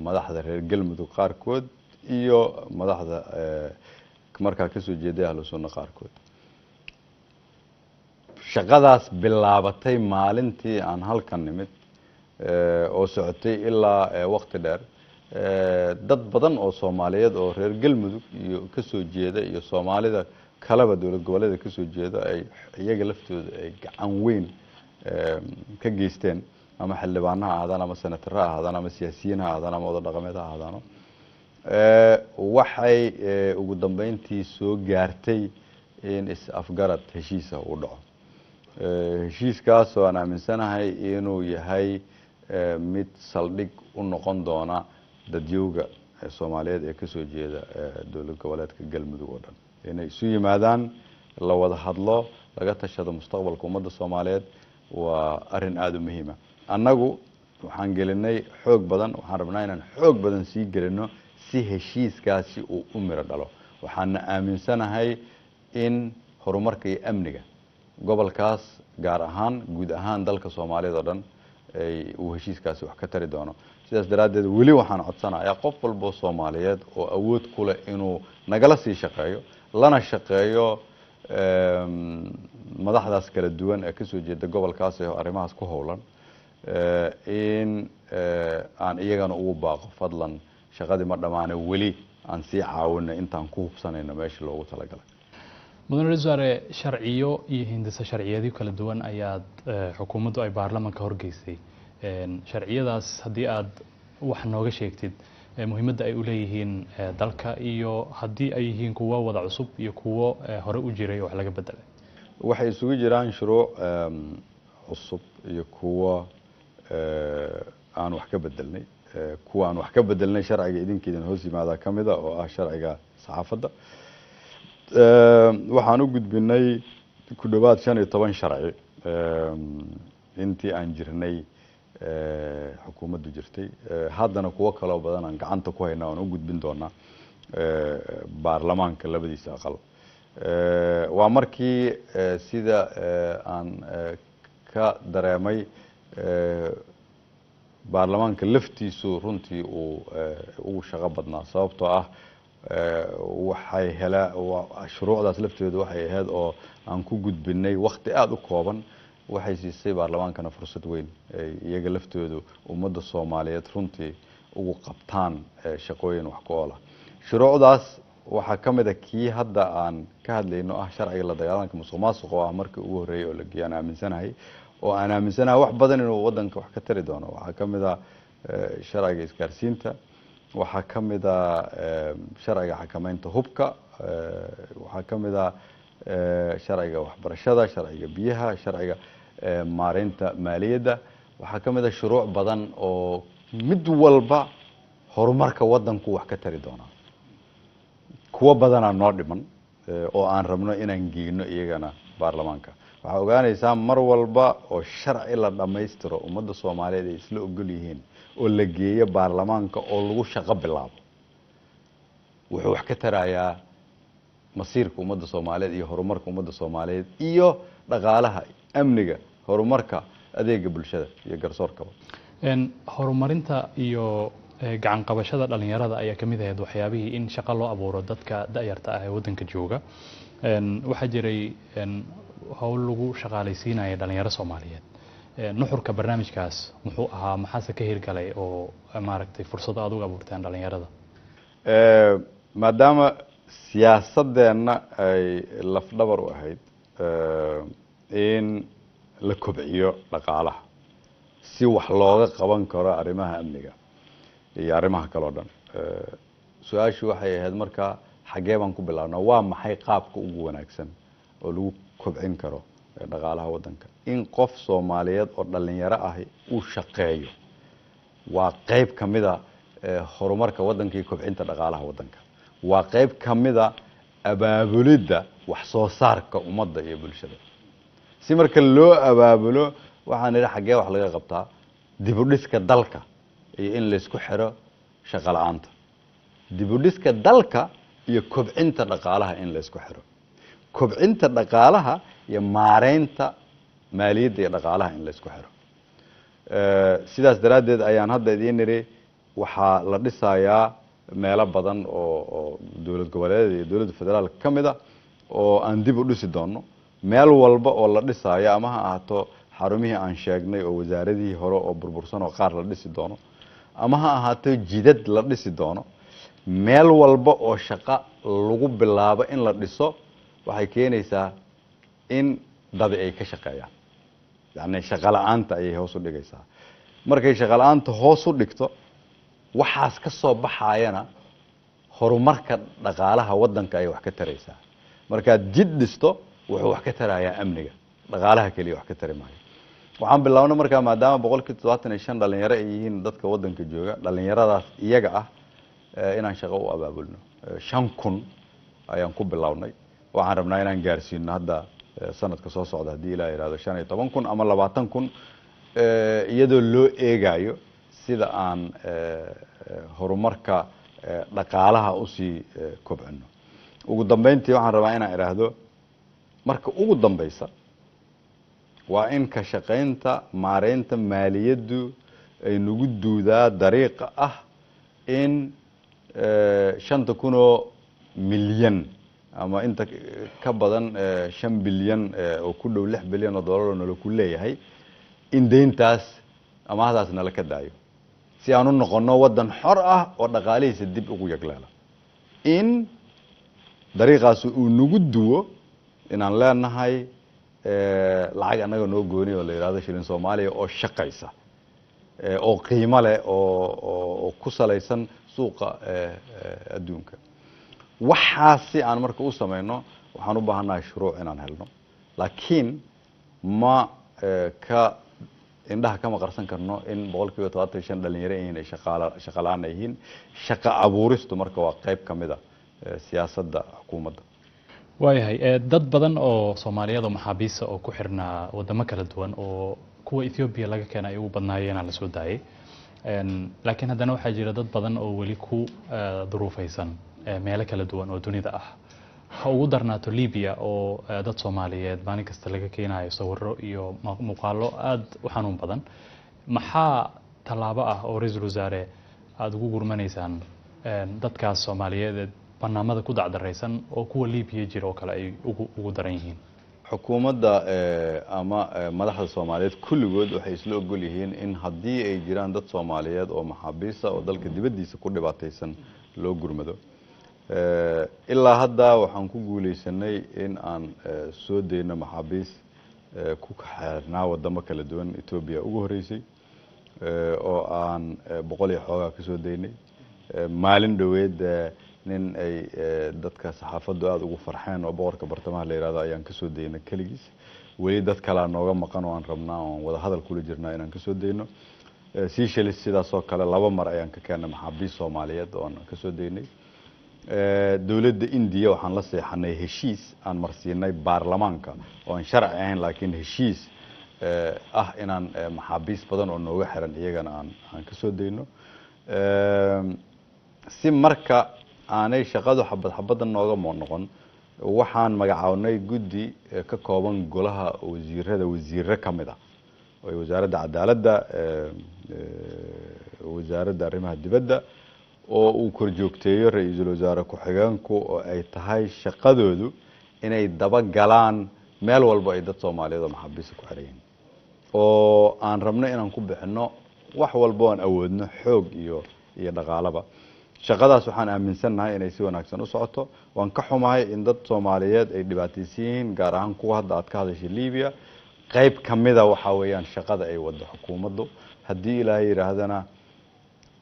madaxda reer Galmudug qaarkood iyo madaxda markaa kasoo jeeday Ahlu Sunna qaarkood. Shaqadaas bilaabatay maalintii aan halkan nimid oo socotay ilaa waqti dheer, dad badan oo Soomaaliyeed oo reer Galmudug iyo kasoo jeeda iyo Soomaalida kaleba dowlad goboleeda kasoo jeeda ay iyaga laftooda ay gacan weyn ka geysteen, ama xildhibaano ha ahaadaan, ama senataro ha ahaadaan, ama siyaasiyiin ha ahaadaan, ama oda dhaqameed ha ahaadaano, waxay ugu dambeyntii soo gaartay in is-afgarad heshiisa uu dhaco. Heshiiskaas oo aan aaminsanahay inuu yahay mid saldhig u noqon doona dadyowga Soomaaliyeed ee kasoo jeeda dowlad goboleedka Galmudug oo dhan inay isu yimaadaan, la wada hadlo, laga tashado mustaqbalka ummadda Soomaaliyeed, waa arrin aada u muhiima. Annagu waxaan gelinay xoog badan, waxaan rabnaa inaan xoog badan sii gelino si heshiiskaasi uu u miro dhalo. Waxaana aaminsanahay in horumarka iyo amniga gobolkaas gaar ahaan, guud ahaan dalka Soomaaliyeed oo dhan uu heshiiskaasi wax ka tari doono. Sidaas daraaddeed weli waxaan codsanayaa qof walboo Soomaaliyeed oo awood ku leh inuu nagala sii shaqeeyo, lana shaqeeyo madaxdaas kala duwan ee kasoo jeeda gobolkaas ee arrimahaas ku howlan, in aan iyagana ugu baaqo: fadlan, shaqadii ma dhammaane, weli aan sii caawino intaan ku hubsanayno meeshii loogu talagalay. Mudane ra-iisul wasaare, sharciyo iyo hindise sharciyadyo kala duwan ayaad xukuumaddu ay baarlamanka horgeysay. Sharciyadaas haddii aad wax nooga sheegtid muhiimadda ay u leeyihiin dalka, iyo haddii ay yihiin kuwo wada cusub iyo kuwo hore u jiray oo wax laga bedelay. Waxay isugu jiraan shuruuc cusub iyo kuwo aan wax ka bedelnay. Kuwa aan wax ka bedelnay sharciga idinka idin hoos yimaadaa ka mida oo ah sharciga saxaafadda. Waxaan u gudbinay ku dhowaad 15 sharci intii aan jirnay, xukuumaddu jirtay. Haddana kuwo kaloo badan aan gacanta ku haynaa oon u gudbin doonaa baarlamaanka labadiisa aqal. Waa markii sida aan ka dareemay baarlamaanka laftiisu runtii uu ugu shaqo badnaa, sababtoo ah waxay helaa shuruucdaas laftooda waxay ahayd oo aan ku gudbinay wakti aada u kooban. Waxay siisay baarlamaankana fursad weyn ay iyaga laftoodu ummadda Soomaaliyeed runtii ugu qabtaan shaqooyin wax ku ool ah. Shuruucdaas waxaa ka mid a kii hadda aan ka hadlayno, ah sharciga la dagaalanka musuq maasuq, oo ah markii ugu horreeyay oo la geeyo aan aaminsanahay, oo aan aaminsanahay wax badan inuu waddanka wax ka tari doono. Waxaa ka mid a sharciga isgaarsiinta, waxaa ka mid a sharciga xakameynta hubka, waxaa ka mid a sharciga waxbarashada, sharciga biyaha, sharciga maareynta maaliyadda. Waxaa ka mid a shuruuc badan oo mid walba horumarka waddanku wax ka tari doonaa. Kuwo badanaa noo dhiman oo aan rabno inaan geyno iyagana baarlamaanka. Waxaa ogaanaysaa mar walba oo sharci la dhammaystiro, ummadda Soomaaliyeed ay isla ogol yihiin oo la geeyo baarlamaanka oo lagu shaqo bilaabo, wuxuu wax ka tarayaa masiirka ummadda Soomaaliyeed iyo horumarka ummadda Soomaaliyeed iyo dhaqaalaha, amniga, horumarka, adeega bulshada iyo garsoorkaba. Horumarinta iyo gacan qabashada dhalinyarada ayaa kamid ahayd waxyaabihii in shaqo loo abuuro dadka da'yarta ah ee waddanka jooga. Waxaa jiray howl lagu shaqaalaysiinaya dhalinyaro Soomaaliyeed. Nuxurka barnaamijkaas muxuu ahaa, maxaase ka hirgalay oo maaragtay fursado aad uga abuurteen dhalinyarada? Maadaama siyaasadeenna ay lafdhabar u ahayd in la kobciyo dhaqaalaha si wax looga qaban karo arrimaha amniga iyo arrimaha kale oo dhan. Su-aashu waxay ahayd marka xaggee baan ku bilaabnaa, waa maxay qaabka ugu wanaagsan oo lagu kobcin karo dhaqaalaha waddanka? In qof Soomaaliyeed oo dhalinyaro ahi uu shaqeeyo waa qayb ka mida horumarka waddanka iyo kobcinta dhaqaalaha waddanka, waa qayb ka mida abaabulidda wax soo saarka ummadda iyo bulshada. Si marka loo abaabulo waxaan idhi xaggee wax laga qabtaa dib u dhiska dalka iyo in laysku xiro shaqo la-aanta, dib u dhiska dalka iyo kobcinta dhaqaalaha in laysku xiro, kobcinta dhaqaalaha iyo maareynta maaliyadda iyo dhaqaalaha in laysku xiro. Sidaas daraaddeed ayaan hadda idiin nidhi waxaa la dhisayaa meelo badan oo dowlad goboleedyada iyo dowladda federaalka ka mid a oo aan dib u dhisi doono. Meel walba oo la dhisaayo, ama ha ahaato xarumihii aan sheegnay oo wasaaradihii hore oo burbursan oo qaar la dhisi doono, ama ha ahaato jidad la dhisi doono, meel walba oo shaqo lagu bilaabo in la dhiso waxay keenaysaa in dabi ay ka shaqeeyaan, yacni shaqo la-aanta ayay hoos u dhigaysaa. Markay shaqo la-aanta hoos u dhigto, waxaas ka soo baxayana horumarka dhaqaalaha waddanka ayay wax ka taraysaa. Markaad jid dhisto wuxuu wax ka tarayaa amniga, dhaqaalaha keliya wax ka tari maayo. Waxaan bilownay markaa maadaama 75% dhalinyaro ay yihiin dadka waddanka jooga, dhalinyaradaas iyaga ah inaan shaqo u abaabulno. 5,000 ayaan ku bilownay, waxaan rabnaa inaan gaarsiino hadda sanadka soo socda haddii Ilaah yidhahdo 15,000 ama 20,000, iyadoo loo eegayo sida aan horumarka dhaqaalaha usii kobcino. Ugu dambeyntii waxaan rabaa inaan idhaahdo marka ugu dambeysa waa in ka shaqaynta maareynta maaliyaddu ay nagu duudaa dariiqa ah in 5,000 milyan ama inta ka badan 5 bilyan oo ku dhow 6 bilyan oo dollar oo nala ku leeyahay in deyntaas amaahdaas nala ka daayo, si aan u noqono waddan xor ah oo dhaqaalihiisa dib ugu yagleela. In dariiqaasi uu nagu duwo inaan leenahay lacag annaga noo gooni oo la yidhahdo shilin Soomaaliya oo shaqaysa oo qiimo leh oo ku salaysan suuqa adduunka. Waxaasi aan marka u samayno waxaan u baahannahay shuruuc inaan helno, laakiin ma ka indhaha kama qarsan karno in 75% dhalinyaro yihiin ay shaqo la-aan ay yihiin. Shaqo abuuristu marka waa qayb ka mid a siyaasadda xukuumadda. Waayahay, dad badan oo Soomaaliyeed oo maxaabiista oo ku xirnaa wadamo kala duwan oo kuwa Ethiopia laga keenay ay ugu badnaayeenaa la soo daayay, laakiin haddana waxaa jira dad badan oo weli ku duruufaysan meelo kala duwan oo dunida ah, ha ugu darnaato Libya oo dad Soomaaliyeed maalin kasta laga keenayo sawiro iyo muuqaallo aada u xanuun badan. Maxaa tallaabo ah oo ra-iisul wasaare aada ugu gurmanaysaan dadkaas Soomaaliyeed ee banaamada ku dacdaraysan oo kuwa Libiya jira oo kale ay ugu daran yihiin? Xukuumadda ama madaxda Soomaaliyeed kulligood waxay isla ogol yihiin in haddii ay jiraan dad Soomaaliyeed oo maxaabiista oo dalka dibaddiisa ku dhibaataysan loo gurmado. Ilaa hadda waxaan ku guuleysanay in aan soo dayno maxaabiis ku xeernaa wadamo kala duwan, Etoobiya ugu horreysay oo aan 100 iyo xoogaa ka soo daynay. Maalin dhoweed nin ay dadka saxaafaddu aada ugu farxeen oo boqorka bartamaha la yihahdo ayaan kasoo daynay keligiis. Weli dad kalea nooga maqan oo aan rabnaa oon wada hadal kula jirnaa inaan kasoo dayno. Seychelles sidaas oo kale 2 mar ayaan ka keennay maxaabiis Soomaaliyeed oo aan kasoo daynay. Dowladda Indiya waxaan la seexanay heshiis aan marsiinay baarlamaanka oo aan sharci ahayn, laakiin heshiis ah inaan maxaabiis badan oo nooga xiran iyagana aan kasoo dayno. Si marka aanay shaqadu xabad xabadda nooga noqon, waxaan magacawnay guddi ka kooban golaha wasiirada, wasiiro ka mid ah oo wasaaradda cadaaladda, wasaaradda arrimaha dibadda, oo uu korjoogteeyo ra-iisul wasaare ku-xigeenku, oo ay tahay shaqadoodu inay daba galaan meel walba ay dad Soomaaliyeed oo maxaabiista ku xiran yihiin, oo aan rabno inaan ku bixino wax walba oo aan awoodno, xoog iyo dhaqaalaba. Shaqadaas waxaan aaminsannahay inay si wanaagsan u socoto. Waan ka xumahay in dad Soomaaliyeed ay dhibaataysan yihiin, gaar ahaan kuwa hadda aad ka hadashay Libiya. Qayb ka mida waxaa weeyaan shaqada ay waddo xukuumaddu. Haddii Ilaahay yidhaahdana,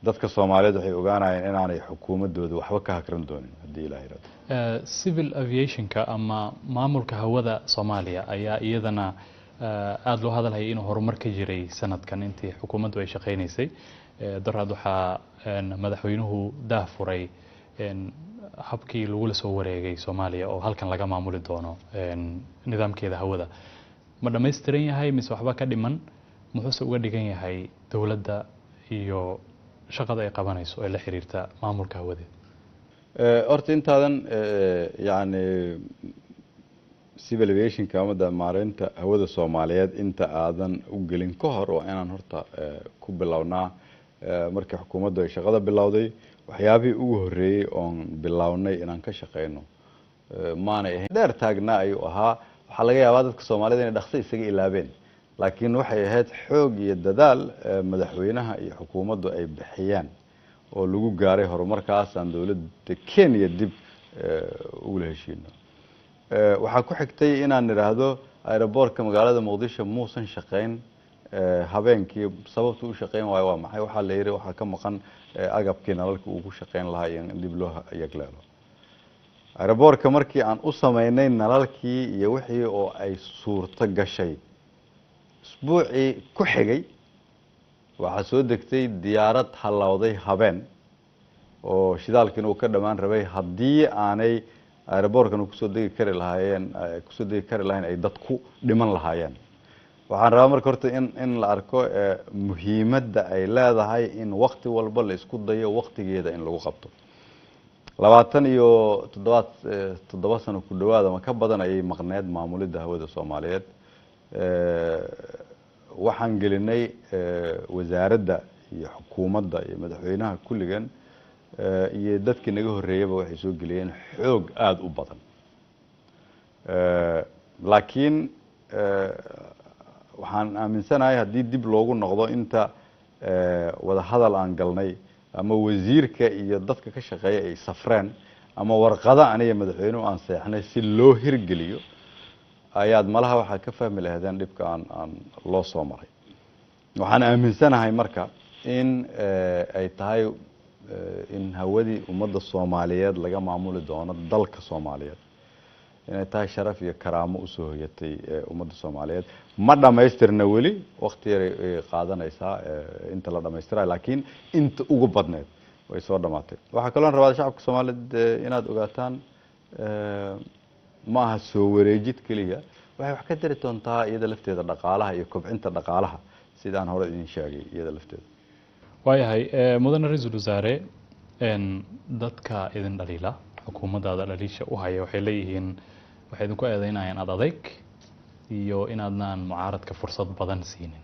dadka Soomaaliyeed waxay ogaanayaan inaanay xukuumaddooda waxba ka hakran doonin, haddii Ilahay yidhahdo. Civil aviationka ama maamulka hawada Soomaaliya ayaa iyadana aada loo hadalhayay inuu horumar ka jiray sanadkan intii xukuumaddu ay shaqaynaysay. Daraad waxaa madaxweynuhu daah furay habkii lagula soo wareegay Soomaaliya oo halkan laga maamuli doono nidaamkeeda hawada. Ma dhammaystiran yahay mise waxba ka dhiman? Muxuuse uga dhigan yahay dowladda iyo shaqada ay qabanayso ee la xiriirta maamulka hawadeed? Horta intaadan yani civil aviationka ama maareynta hawada Soomaaliyeed inta aadan u gelin ka hor, waa inaan horta ku bilownaa markii xukuumaddu ay shaqada bilowday waxyaabihii ugu horreeyey oon bilownay inaan ka shaqeyno. Maanay ahayn dheer taagnaa ayuu ahaa. Waxaa laga yaabaa dadka Soomaalida inay dhaqso isaga ilaabeen, laakiin waxay ahayd xoog iyo dadaal madaxweynaha iyo xukuumaddu ay bixiyeen oo lagu gaaray horumarkaas aan dowladda Kenya dib ugula heshiino. Waxaa ku xigtay inaan idhaahdo aeroboortka magaalada Muqdisho muusan shaqeyn habeenkii. Sababta u shaqeyn waayo waa maxay? Waxaa la yidhi waxaa ka maqan agabkii nalalka uu ku shaqeyn lahaa iyo in dib loo yagleelo aeroboortka. Markii aan u sameynay nalalkii iyo wixii oo ay suurto gashay, isbuucii ku xigay waxaa soo degtay diyaarad hallowday habeen oo shidaalkiina uu ka dhammaan rabay. Haddii aanay aeroboortkana kusoo degi kari lahaayeen, kusoo degi kari lahayn, ay dad ku dhiman lahaayeen. Waxaan rabaa marka horta in la arko muhiimadda ay leedahay in wakti walba la isku dayo waktigeeda in lagu qabto. Labaatan iyo toddobaad, 7 sano ku dhawaad ama ka badan ayay maqneed maamulidda hawada Soomaaliyeed. Waxaan gelinay wasaaradda iyo xukuumadda iyo madaxweynaha kulligan iyo dadkii naga horreeyaba waxay soo geliyeen xoog aada u badan, laakiin waxaan aaminsanahay haddii dib loogu noqdo inta wada hadal aan galnay ama wasiirka iyo dadka ka shaqeeya ay safreen ama warqado aniga madaxweynuhu aan seexnay si loo hirgeliyo, ayaad malaha waxaad ka fahmi lahaydeen dhibka aan loo soo maray. Waxaan aaminsanahay marka in ay tahay in hawadii ummadda Soomaaliyeed laga maamuli doono dalka Soomaaliyeed inay tahay sharaf iyo karaamo usoo hoyatay ummadda Soomaaliyeed. Ma dhammaystirna weli, wakti yaray qaadanaysaa inta la dhamaystirayo, laakiin inta ugu badneed way soo dhamaatay. Waxaa kaloon rabaa shacabka Soomaaliyeed inaad ogaataan, ma aha soo wareejid keliya, waxay wax ka tari doontaa iyada lafteeda dhaqaalaha iyo kobcinta dhaqaalaha, sidaan hore idin sheegay iyada lafteeda. Waayahay, mudane ra-iisul wasaare, dadka idin dhaliila, xukuumaddaada dhaliisha u haya, waxay leeyihiin, waxay idinku eedeynayaan ad adeyg iyo inaadnaan mucaaradka fursad badan siinin.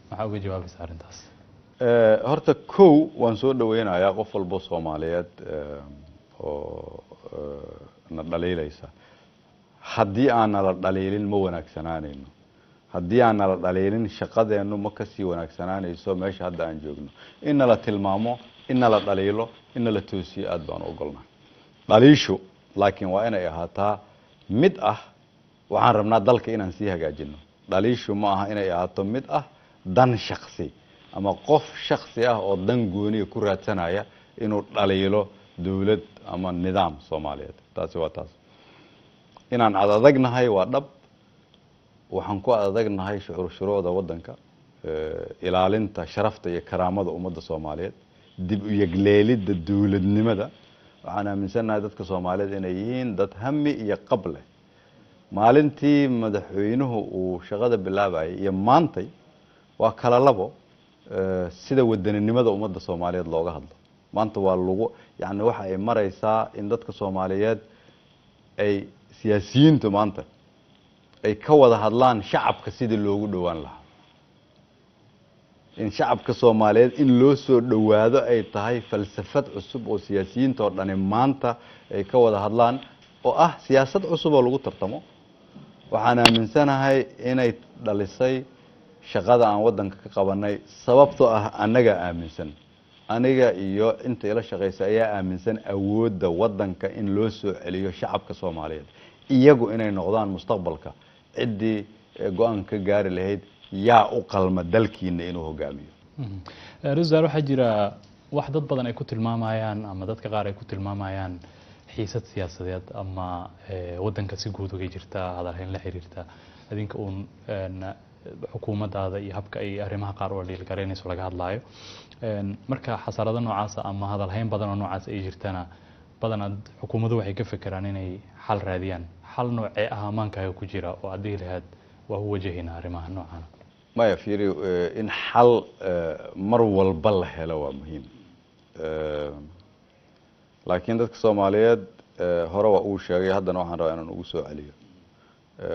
Maxaa uga jawaabaysa arrintaas? Horta kow, waan soo dhaweynayaa qof walbo Soomaaliyeed oo na dhaliilaysa. Haddii aan nala dhaliilin, ma wanaagsanaanayno. Haddii aan nala dhaliilin, shaqadeennu ma kasii wanaagsanaanayso meesha hadda aan joogno. In nala tilmaamo, in nala dhaliilo, in nala toosiyo, aad baan u ogolnahay dhaliishu, laakiin waa inay ahaataa mid ah waxaan rabnaa dalka inaan sii hagaajino. Dhaliishu ma aha inay ahaato mid ah dan shaksi ama qof shaksi ah oo dan gooniya ku raadsanaya inuu dhaliilo dowlad ama nidaam Soomaaliyeed. Taasi waa taas. Inaan adadagnahay waa dhab. Waxaan ku adadagnahay shuruucda waddanka, ilaalinta sharafta iyo karaamada ummadda Soomaaliyeed, dib u yegleelidda dowladnimada. Waxaan aaminsannahay dadka Soomaaliyeed inay yihiin dad hami iyo qab leh. Maalintii madaxweynuhu uu shaqada bilaabayay iyo maantay waa kala labo. Sida wadaninimada ummadda Soomaaliyeed looga hadlo maanta waa lagu yacni waxa ay maraysaa in dadka Soomaaliyeed ay siyaasiyiintu maanta ay ka wada hadlaan shacabka sidii loogu dhowaan lahaa, in shacabka Soomaaliyeed in loo soo dhowaado ay tahay falsafad cusub oo siyaasiyiinta oo dhani maanta ay ka wada hadlaan, oo ah siyaasad cusub oo lagu tartamo. Waxaan aaminsanahay inay dhalisay shaqada aan waddanka ka qabanay, sababtoo ah annagaa aaminsan, aniga iyo inta ila shaqaysa ayaa aaminsan awoodda waddanka in loo soo celiyo shacabka Soomaaliyeed, iyagu inay noqdaan mustaqbalka ciddii ee go-aan ka gaari lahayd yaa u qalma dalkiina inuu hogaamiyo. Ra-iisul wasaare, waxaa jira wax dad badan ay ku tilmaamayaan ama dadka qaar ay ku tilmaamayaan xiisad siyaasadeed ama waddanka si guud uga jirta, hadalhayn la xiriirta adinka uun xukuumaddaada iyo habka ay arrimaha qaar ula dhiilgaraynayso laga hadlaayo. Marka xasarado noocaasa ama hadalhayn badan oo noocaas ay jirtana, badanaa xukuumaddu waxay ka fekeraan inay xal raadiyaan. Xal noocee ah amaankaaga ku jira oo aad dhihi lahayd waa u wajahaynaa arrimaha noocaana? Maya, fiiri, in xal mar walba la helo waa muhiim, laakiin dadka Soomaaliyeed hore waa uu sheegay, haddana waxaan rabaa inaan ugu soo celiyo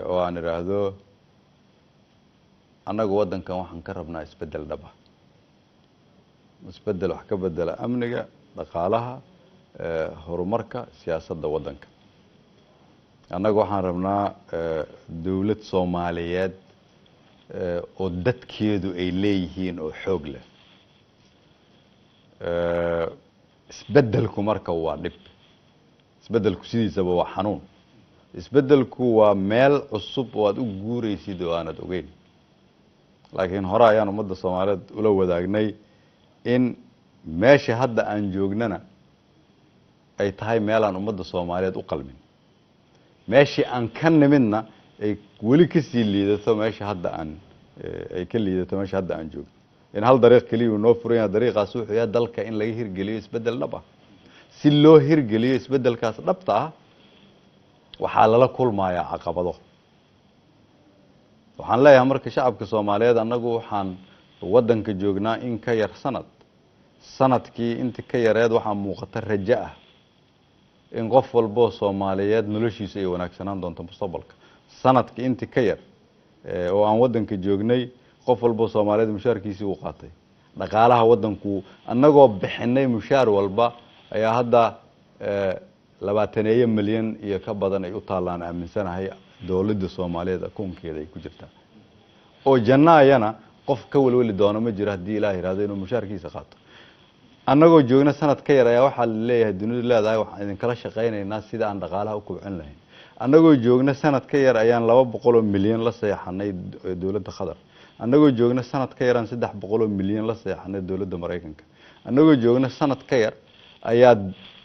oo aan idhaahdo annagu waddankan waxaan ka rabnaa isbeddel dhab ah, isbeddel wax ka bedela amniga, dhaqaalaha, horumarka, siyaasadda waddanka. Annagu waxaan rabnaa dowlad Soomaaliyeed oo dadkeedu ay leeyihiin oo xoog leh. Isbeddelku marka waa dhib, isbeddelku sidiisaba waa xanuun, isbeddelku waa meel cusub oo aad u guuraysid oo aanad ogeyn. Laakiin hore ayaan ummadda Soomaaliyeed ula wadaagnay in meesha hadda aan joognana ay tahay meelaan ummadda Soomaaliyeed u qalmin, meeshii aan ka nimidna ay weli kasii liidato meesha hadda aan ay ka liidato meesha hadda aan joogno, in hal dariiq keliya uu noo furan yahay. Dariiqaas wuxuu yahay dalka in laga hirgeliyo isbeddel dhab ah. Si loo hirgeliyo isbeddelkaas dhabta ah, waxaa lala kulmayaa caqabado. Waxaan leeyahay marka shacabka Soomaaliyeed, annagu waxaan waddanka joognaa in ka yar sanad. Sanadkii inta ka yareed waxaa muuqata rajo ah in qof walboo Soomaaliyeed noloshiisa ay wanaagsanaan doonto mustaqbalka. Sanadkii inti ka yar oo aan waddanka joognay, qof walboo Soomaaliyeed mushaarkiisii uu qaatay. Dhaqaalaha waddanku, annagoo bixinay mushaar walba, ayaa hadda 20 milyan iyo ka badan ay u taallaan, aaminsanahay, dowladda Soomaaliyeed akoonkeeda ay ku jirtaa. Oo jannaayana qof ka welweli doono ma jiro haddii Ilaah yihahdo inuu mushaarkiisa qaato. Annagoo joogna sanad ka yar ayaa waxaa laleeyahay, dunidu leedahay, waxaan idinkala shaqaynaynaa sida aan dhaqaalaha u kobcin lahayn. Annagoo joogna sanad ka yar ayaan 200 milyan la seexanay dowladda Qatar. Annagoo joogna sanad ka yaraan 300 milyan la seexanay dowladda Maraykanka. Annagoo joogna sanad ka yar ayaa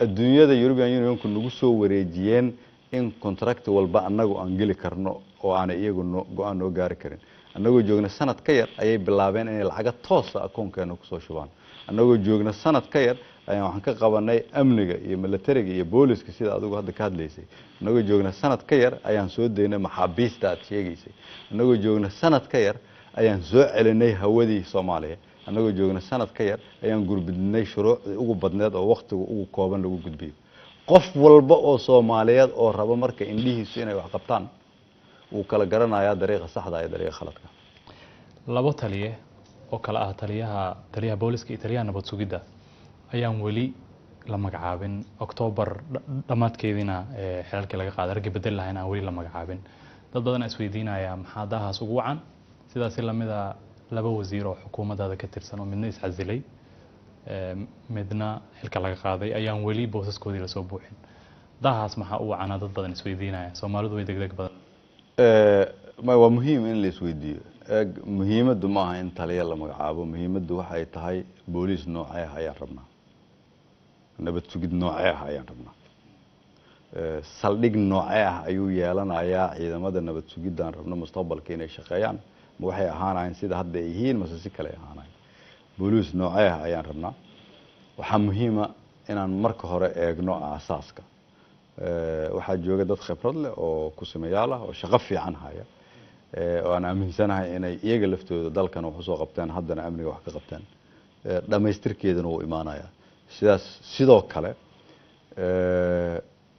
adduunyada European Unionku nagu soo wareejiyeen in contract walba annagu aan geli karno oo aanay iyagu no go-aan noo gaari karin. Annagoo joogna sanad ka yar ayay bilaabeen inay lacaga toosa akoonkeena kusoo shubaan. Annagoo joogna sanad ka yar ayaan waxaan ka qabanay amniga iyo militariga iyo booliska, sida adigu hadda ka hadlaysay. Annagoo joogna sanad ka yar ayaan soo daynay maxaabiista aad sheegaysay. Annagoo joogna sanad ka yar ayaan soo celinay hawadii Soomaaliya. Annagoo joogna sanad ka yar ayaan gurbidnay shuruucdii ugu badneed oo waktiga ugu kooban lagu gudbiyo. Qof walba oo Soomaaliyeed oo raba marka indhihiisu inay wax qabtaan wuu kala garanayaa dariiqa saxda iyo dariiqa khaladka. Labo taliye oo kale ah taliyaha booliska iyo taliyaha nabad sugidda ayaan weli la magacaabin. Octoobar dhammaadkeediina xilalkii laga qaaday, raggii bedel lahayn aan weli la magacaabin. Dad badan aa isweydiinaya maxaa daahaas ugu wacan. Sidaasi lamida laba wasiir oo xukuumaddaada ka tirsan oo midna iscasilay, midna xilka laga qaaday, ayaan weli boosaskoodii lasoo buuxin. Daahaas maxaa u wacanaa dad badan isweydiinaya? Soomaalidu way degdeg badan. Ma waa muhiim in la isweydiiyo. Eeg, muhiimaddu ma aha in taliya la magacaabo. Muhiimaddu waxay tahay booliis noocee ah ayaan rabnaa, nabad sugid noocee ah ayaan rabnaa, saldhig noocee ah ayuu yeelanayaa ciidamada nabad sugidaan rabno mustaqbalka inay shaqeeyaan. Ma waxay ahaanayaan sida hadda ay yihiin, mase si kale ay ahaanayan? Booliis noocee ah ayaan rabnaa? Waxaa muhiima inaan marka hore eegno aasaaska. Waxaa jooga dad khibrad leh oo kusimayaal ah oo shaqo fiican haya, oo aan aaminsanahay inay iyaga laftooda dalkan wax usoo qabteen, haddana amniga wax ka qabteen. Dhammaystirkeedana wuu imaanayaa. Sidaas sidoo kale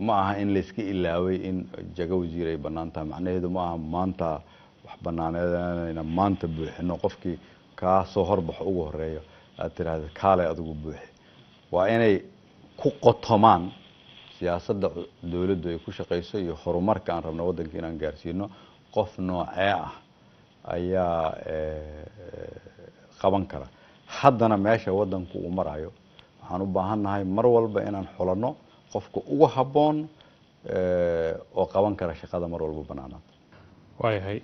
ma aha in layska ilaaway in jago wasiir ay bannaan tahay. Macnaheedu ma aha maanta wax banaaneedna maanta buuxino, qofkii kaa soo horbaxo ugu horeeyo aad tiraahda kaalay adigu buuxi. Waa inay ku qotomaan siyaasadda dowladdu ay ku shaqayso iyo horumarka aan rabno waddanka inaan gaarsiino. Qof noocee ah ayaa qaban kara? Haddana meesha waddanku uu marayo, waxaan u baahan nahay mar walba inaan xulanno qofka ugu habboon oo qaban kara shaqada mar walba bannaanaad. Waayahay.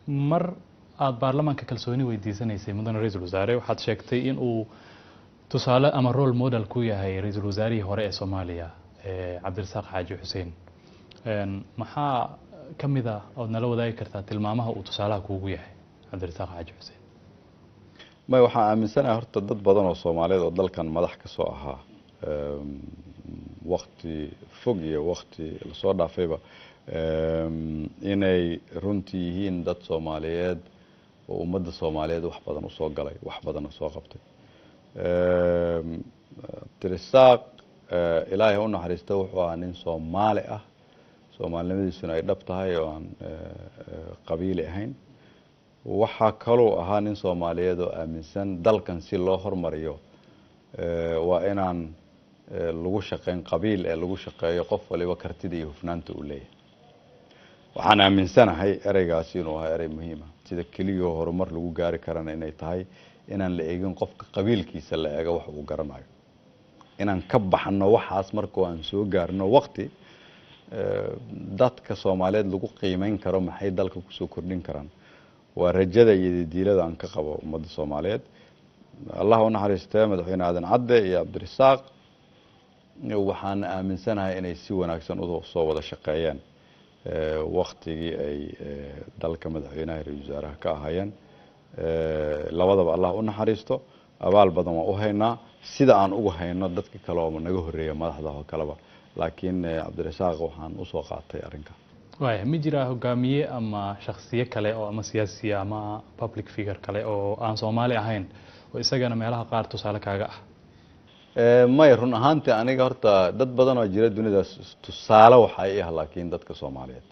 Mar aada baarlamaanka kalsooni weydiisanaysay, mudane ra-iisul wasaare, waxaad sheegtay in uu tusaale ama role model ku yahay ra-iisul wasaarihii hore ee Soomaaliya, Cabdirasaaq Xaaji Xuseen. Maxaa ka mid ah ood nala wadaagi kartaa tilmaamaha uu tusaalaha kuugu yahay Cabdirasaaq Xaaji Xuseen? May, waxaan aaminsanahay horta dad badan oo Soomaaliyeed oo dalkan madax ka soo ahaa wakti fog iyo wakti lasoo dhaafayba inay runtii yihiin dad Soomaaliyeed oo ummadda Soomaaliyeed wax badan usoo galay, wax badan usoo qabtay. Cabdirasaaq, Ilaahay ha u naxariista, wuxuu ahaa nin Soomaali ah, soomaalinimadiisuna ay dhab tahay oo aan qabiili ahayn. Waxaa kaluu ahaa nin Soomaaliyeed oo aaminsan dalkan si loo hormariyo waa inaan lagu shaqeyn qabiil ee lagu shaqeeyo qof waliba kartida iyo hufnaanta uu leeyahay. Waxaan aaminsanahay ereygaasi inuu ahaa erey muhiima, sida keliyao horumar lagu gaari karana inay tahay inaan la eegin qofka qabiilkiisa, la eego wax uu garanayo. Inaan ka baxno waxaas markoo aan soo gaarno waqti dadka Soomaaliyeed lagu qiimeyn karo maxay dalka kusoo kordhin karaan, waa rajada iyo diilada aan ka qabo ummadda Soomaaliyeed. Allah u naxariistee madaxweyne Aadan Cadde iyo Cabdirasaaq, waxaan aaminsanahay inay si wanaagsan usoo wada shaqeeyeen waktigii ay dalka madaxweynaha, ra-iisul wasaaraha ka ahaayeen. Labadaba Allah u naxariisto. Abaal badan waan u haynaa, sida aan ugu hayno dadka kale oo naga horreeya madaxda oo kaleba, laakiin Cabdirasaaq waxaan usoo qaatay arrinka. Waaya, ma jiraa hogaamiye ama shaksiye kale oo ama siyaasiya ama public figure kale oo aan Soomaali ahayn oo isagana meelaha qaar tusaale kaaga ah? Maya, run ahaantii aniga horta dad badan oo jira dunida tusaale waxaa ii ah, laakiin dadka Soomaaliyeed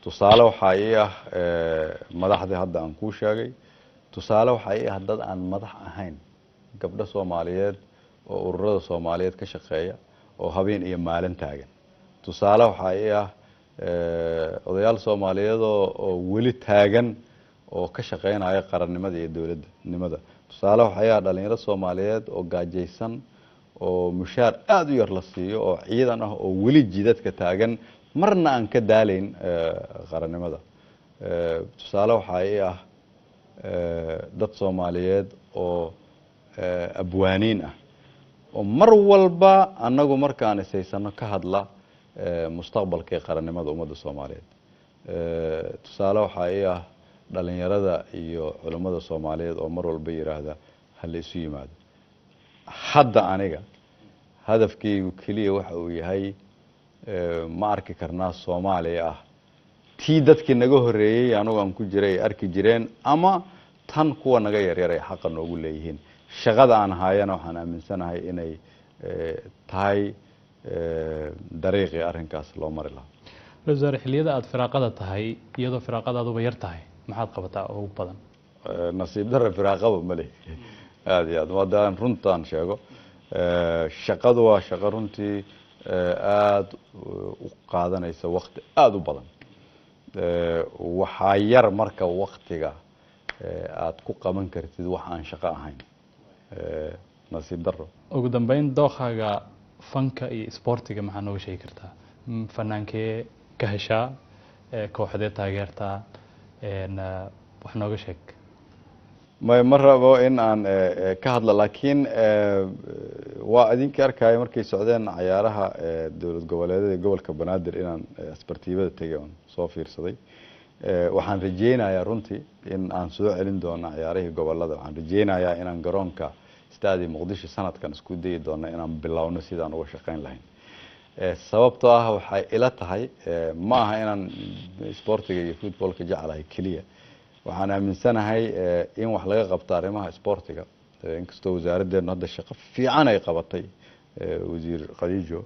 tusaale waxaa ii ah madaxdii hadda aan kuu sheegay. Tusaale waxaa ii ah dad aan madax ahayn, gabdho Soomaaliyeed oo ururada Soomaaliyeed ka shaqeeya oo habeen iyo maalin taagan. Tusaale waxaa ii ah odayaal Soomaaliyeed oo weli taagan oo ka shaqeynaya qarannimada iyo dowladnimada. Tusaale waxaa ii ah dhalinyaro Soomaaliyeed oo gaajaysan oo mushaar aada u yar la siiyo oo ciidan ah oo weli jidadka taagan, marna aan ka daalayn qarannimada. Tusaale waxaa ii ah dad Soomaaliyeed oo abwaaniin ah oo mar walba annagu markaan ishaysano ka hadla mustaqbalka ee qarannimada ummadda Soomaaliyeed. Tusaale waxaa ii ah dhalinyarada iyo culummada Soomaaliyeed oo mar walba yidhaahda ha la isu yimaado. Hadda aniga hadafkaygu keliya waxa uu yahay, ma arki karnaa Soomaaliya ah tii dadkii naga horreeyey, anugu aan ku jiray, ay arki jireen, ama tan kuwa naga yaryar ay xaqa noogu leeyihiin? Shaqada aan haayana waxaan aaminsanahay inay tahay dariiqii arrinkaas loo mari lahaa. Ra-isul wasaare, xilliyada aada firaaqada tahay, iyadoo firaaqadaaduba yar tahay, maxaad qabataa oo ugu badan? Nasiib darra firaaqaba ma leh. Aada iyo aad haddaan runtaan sheego, shaqadu waa shaqo runtii aada u qaadanaysa wakti aada u badan. Waxaa yar marka waktiga aada ku qaban kartid wax aan shaqo ahayn, nasiib darro. Ugu dambeyn, dookaaga fanka iyo isboortiga maxaa nooga sheegi kartaa? Fanaankee ka heshaa, kooxdee taageertaa? Wax nooga sheeg. May, ma rabo in aan ka hadlo, laakiin waa idinkii arkaya markay socdeen cayaaraha dowlad goboleedyada gobolka Banaadir inaan asbartiibada tegay oon soo fiirsaday. Waxaan rajeynayaa runtii in aan soo celin doono cayaarihii gobolada. Waxaan rajeynayaa inaan garoonka Stadi Muqdisho sanadkan isku dayi doono inaan bilowno sidaan uga shaqeyn lahayn, sababtoo ah waxay ila tahay ma aha inaan isboortiga iyo footballka jeclahay keliya. Waxaan aaminsanahay in wax laga qabto arrimaha isboortiga, inkastoo wasaaraddeenu hadda shaqo fiican ay qabatay, wasiir Khadiijo,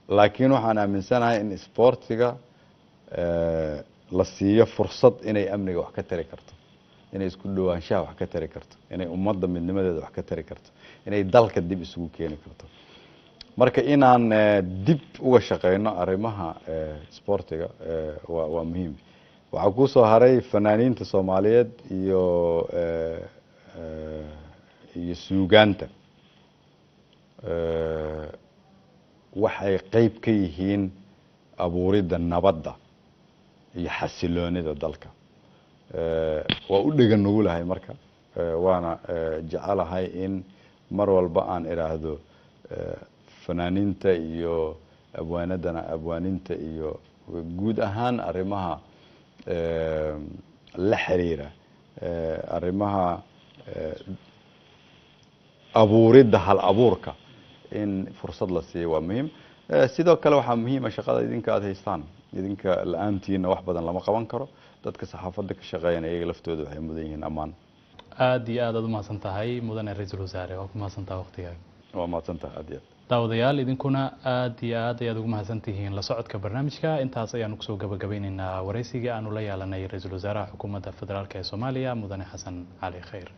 laakiin waxaan aaminsanahay in isboortiga la siiyo fursad inay amniga wax ka tari karto, inay isku dhawaanshaha wax ka tari karto, inay ummadda midnimadeeda wax ka tari karto, inay dalka dib isugu keeni karto. Marka inaan dib uga shaqeyno arrimaha isboortiga waa muhiim. Waxaa kusoo haray fanaaniinta Soomaaliyeed iyo suugaanta. Waxay qeyb ka yihiin abuuridda nabadda iyo xasiloonida dalka. Waa u dhegan nugulahay marka, waana jecelahay in mar walba aan idhaahdo fanaaniinta iyo abwaanadana, abwaaninta iyo guud ahaan arrimaha la xiriira arrimaha abuuridda hal abuurka in fursad la siiyo waa muhiim. Sidoo kale waxaa muhiima shaqada idinka aada haystaan. Idinka la-aantiina wax badan lama qaban karo. Dadka saxaafadda ka shaqeeyana iyaga laftooda waxay mudan yihiin ammaan. Aada iyo aad aad umahadsan tahay, mudane ra-iisul wasaare. Waa ku mahadsan tahay waqtigaaga. Waa mahadsan tahay aad iyo aad. Daawadayaal, idinkuna aad iyo aad ayaad ugu mahadsan tihiin la socodka barnaamijka. Intaas ayaanu kusoo gabagabeyneynaa waraysigii aanu la yeelanay ra-iisul wasaaraha xukuumadda federaalk ee Soomaaliya, mudane Xasan Cali Khayr.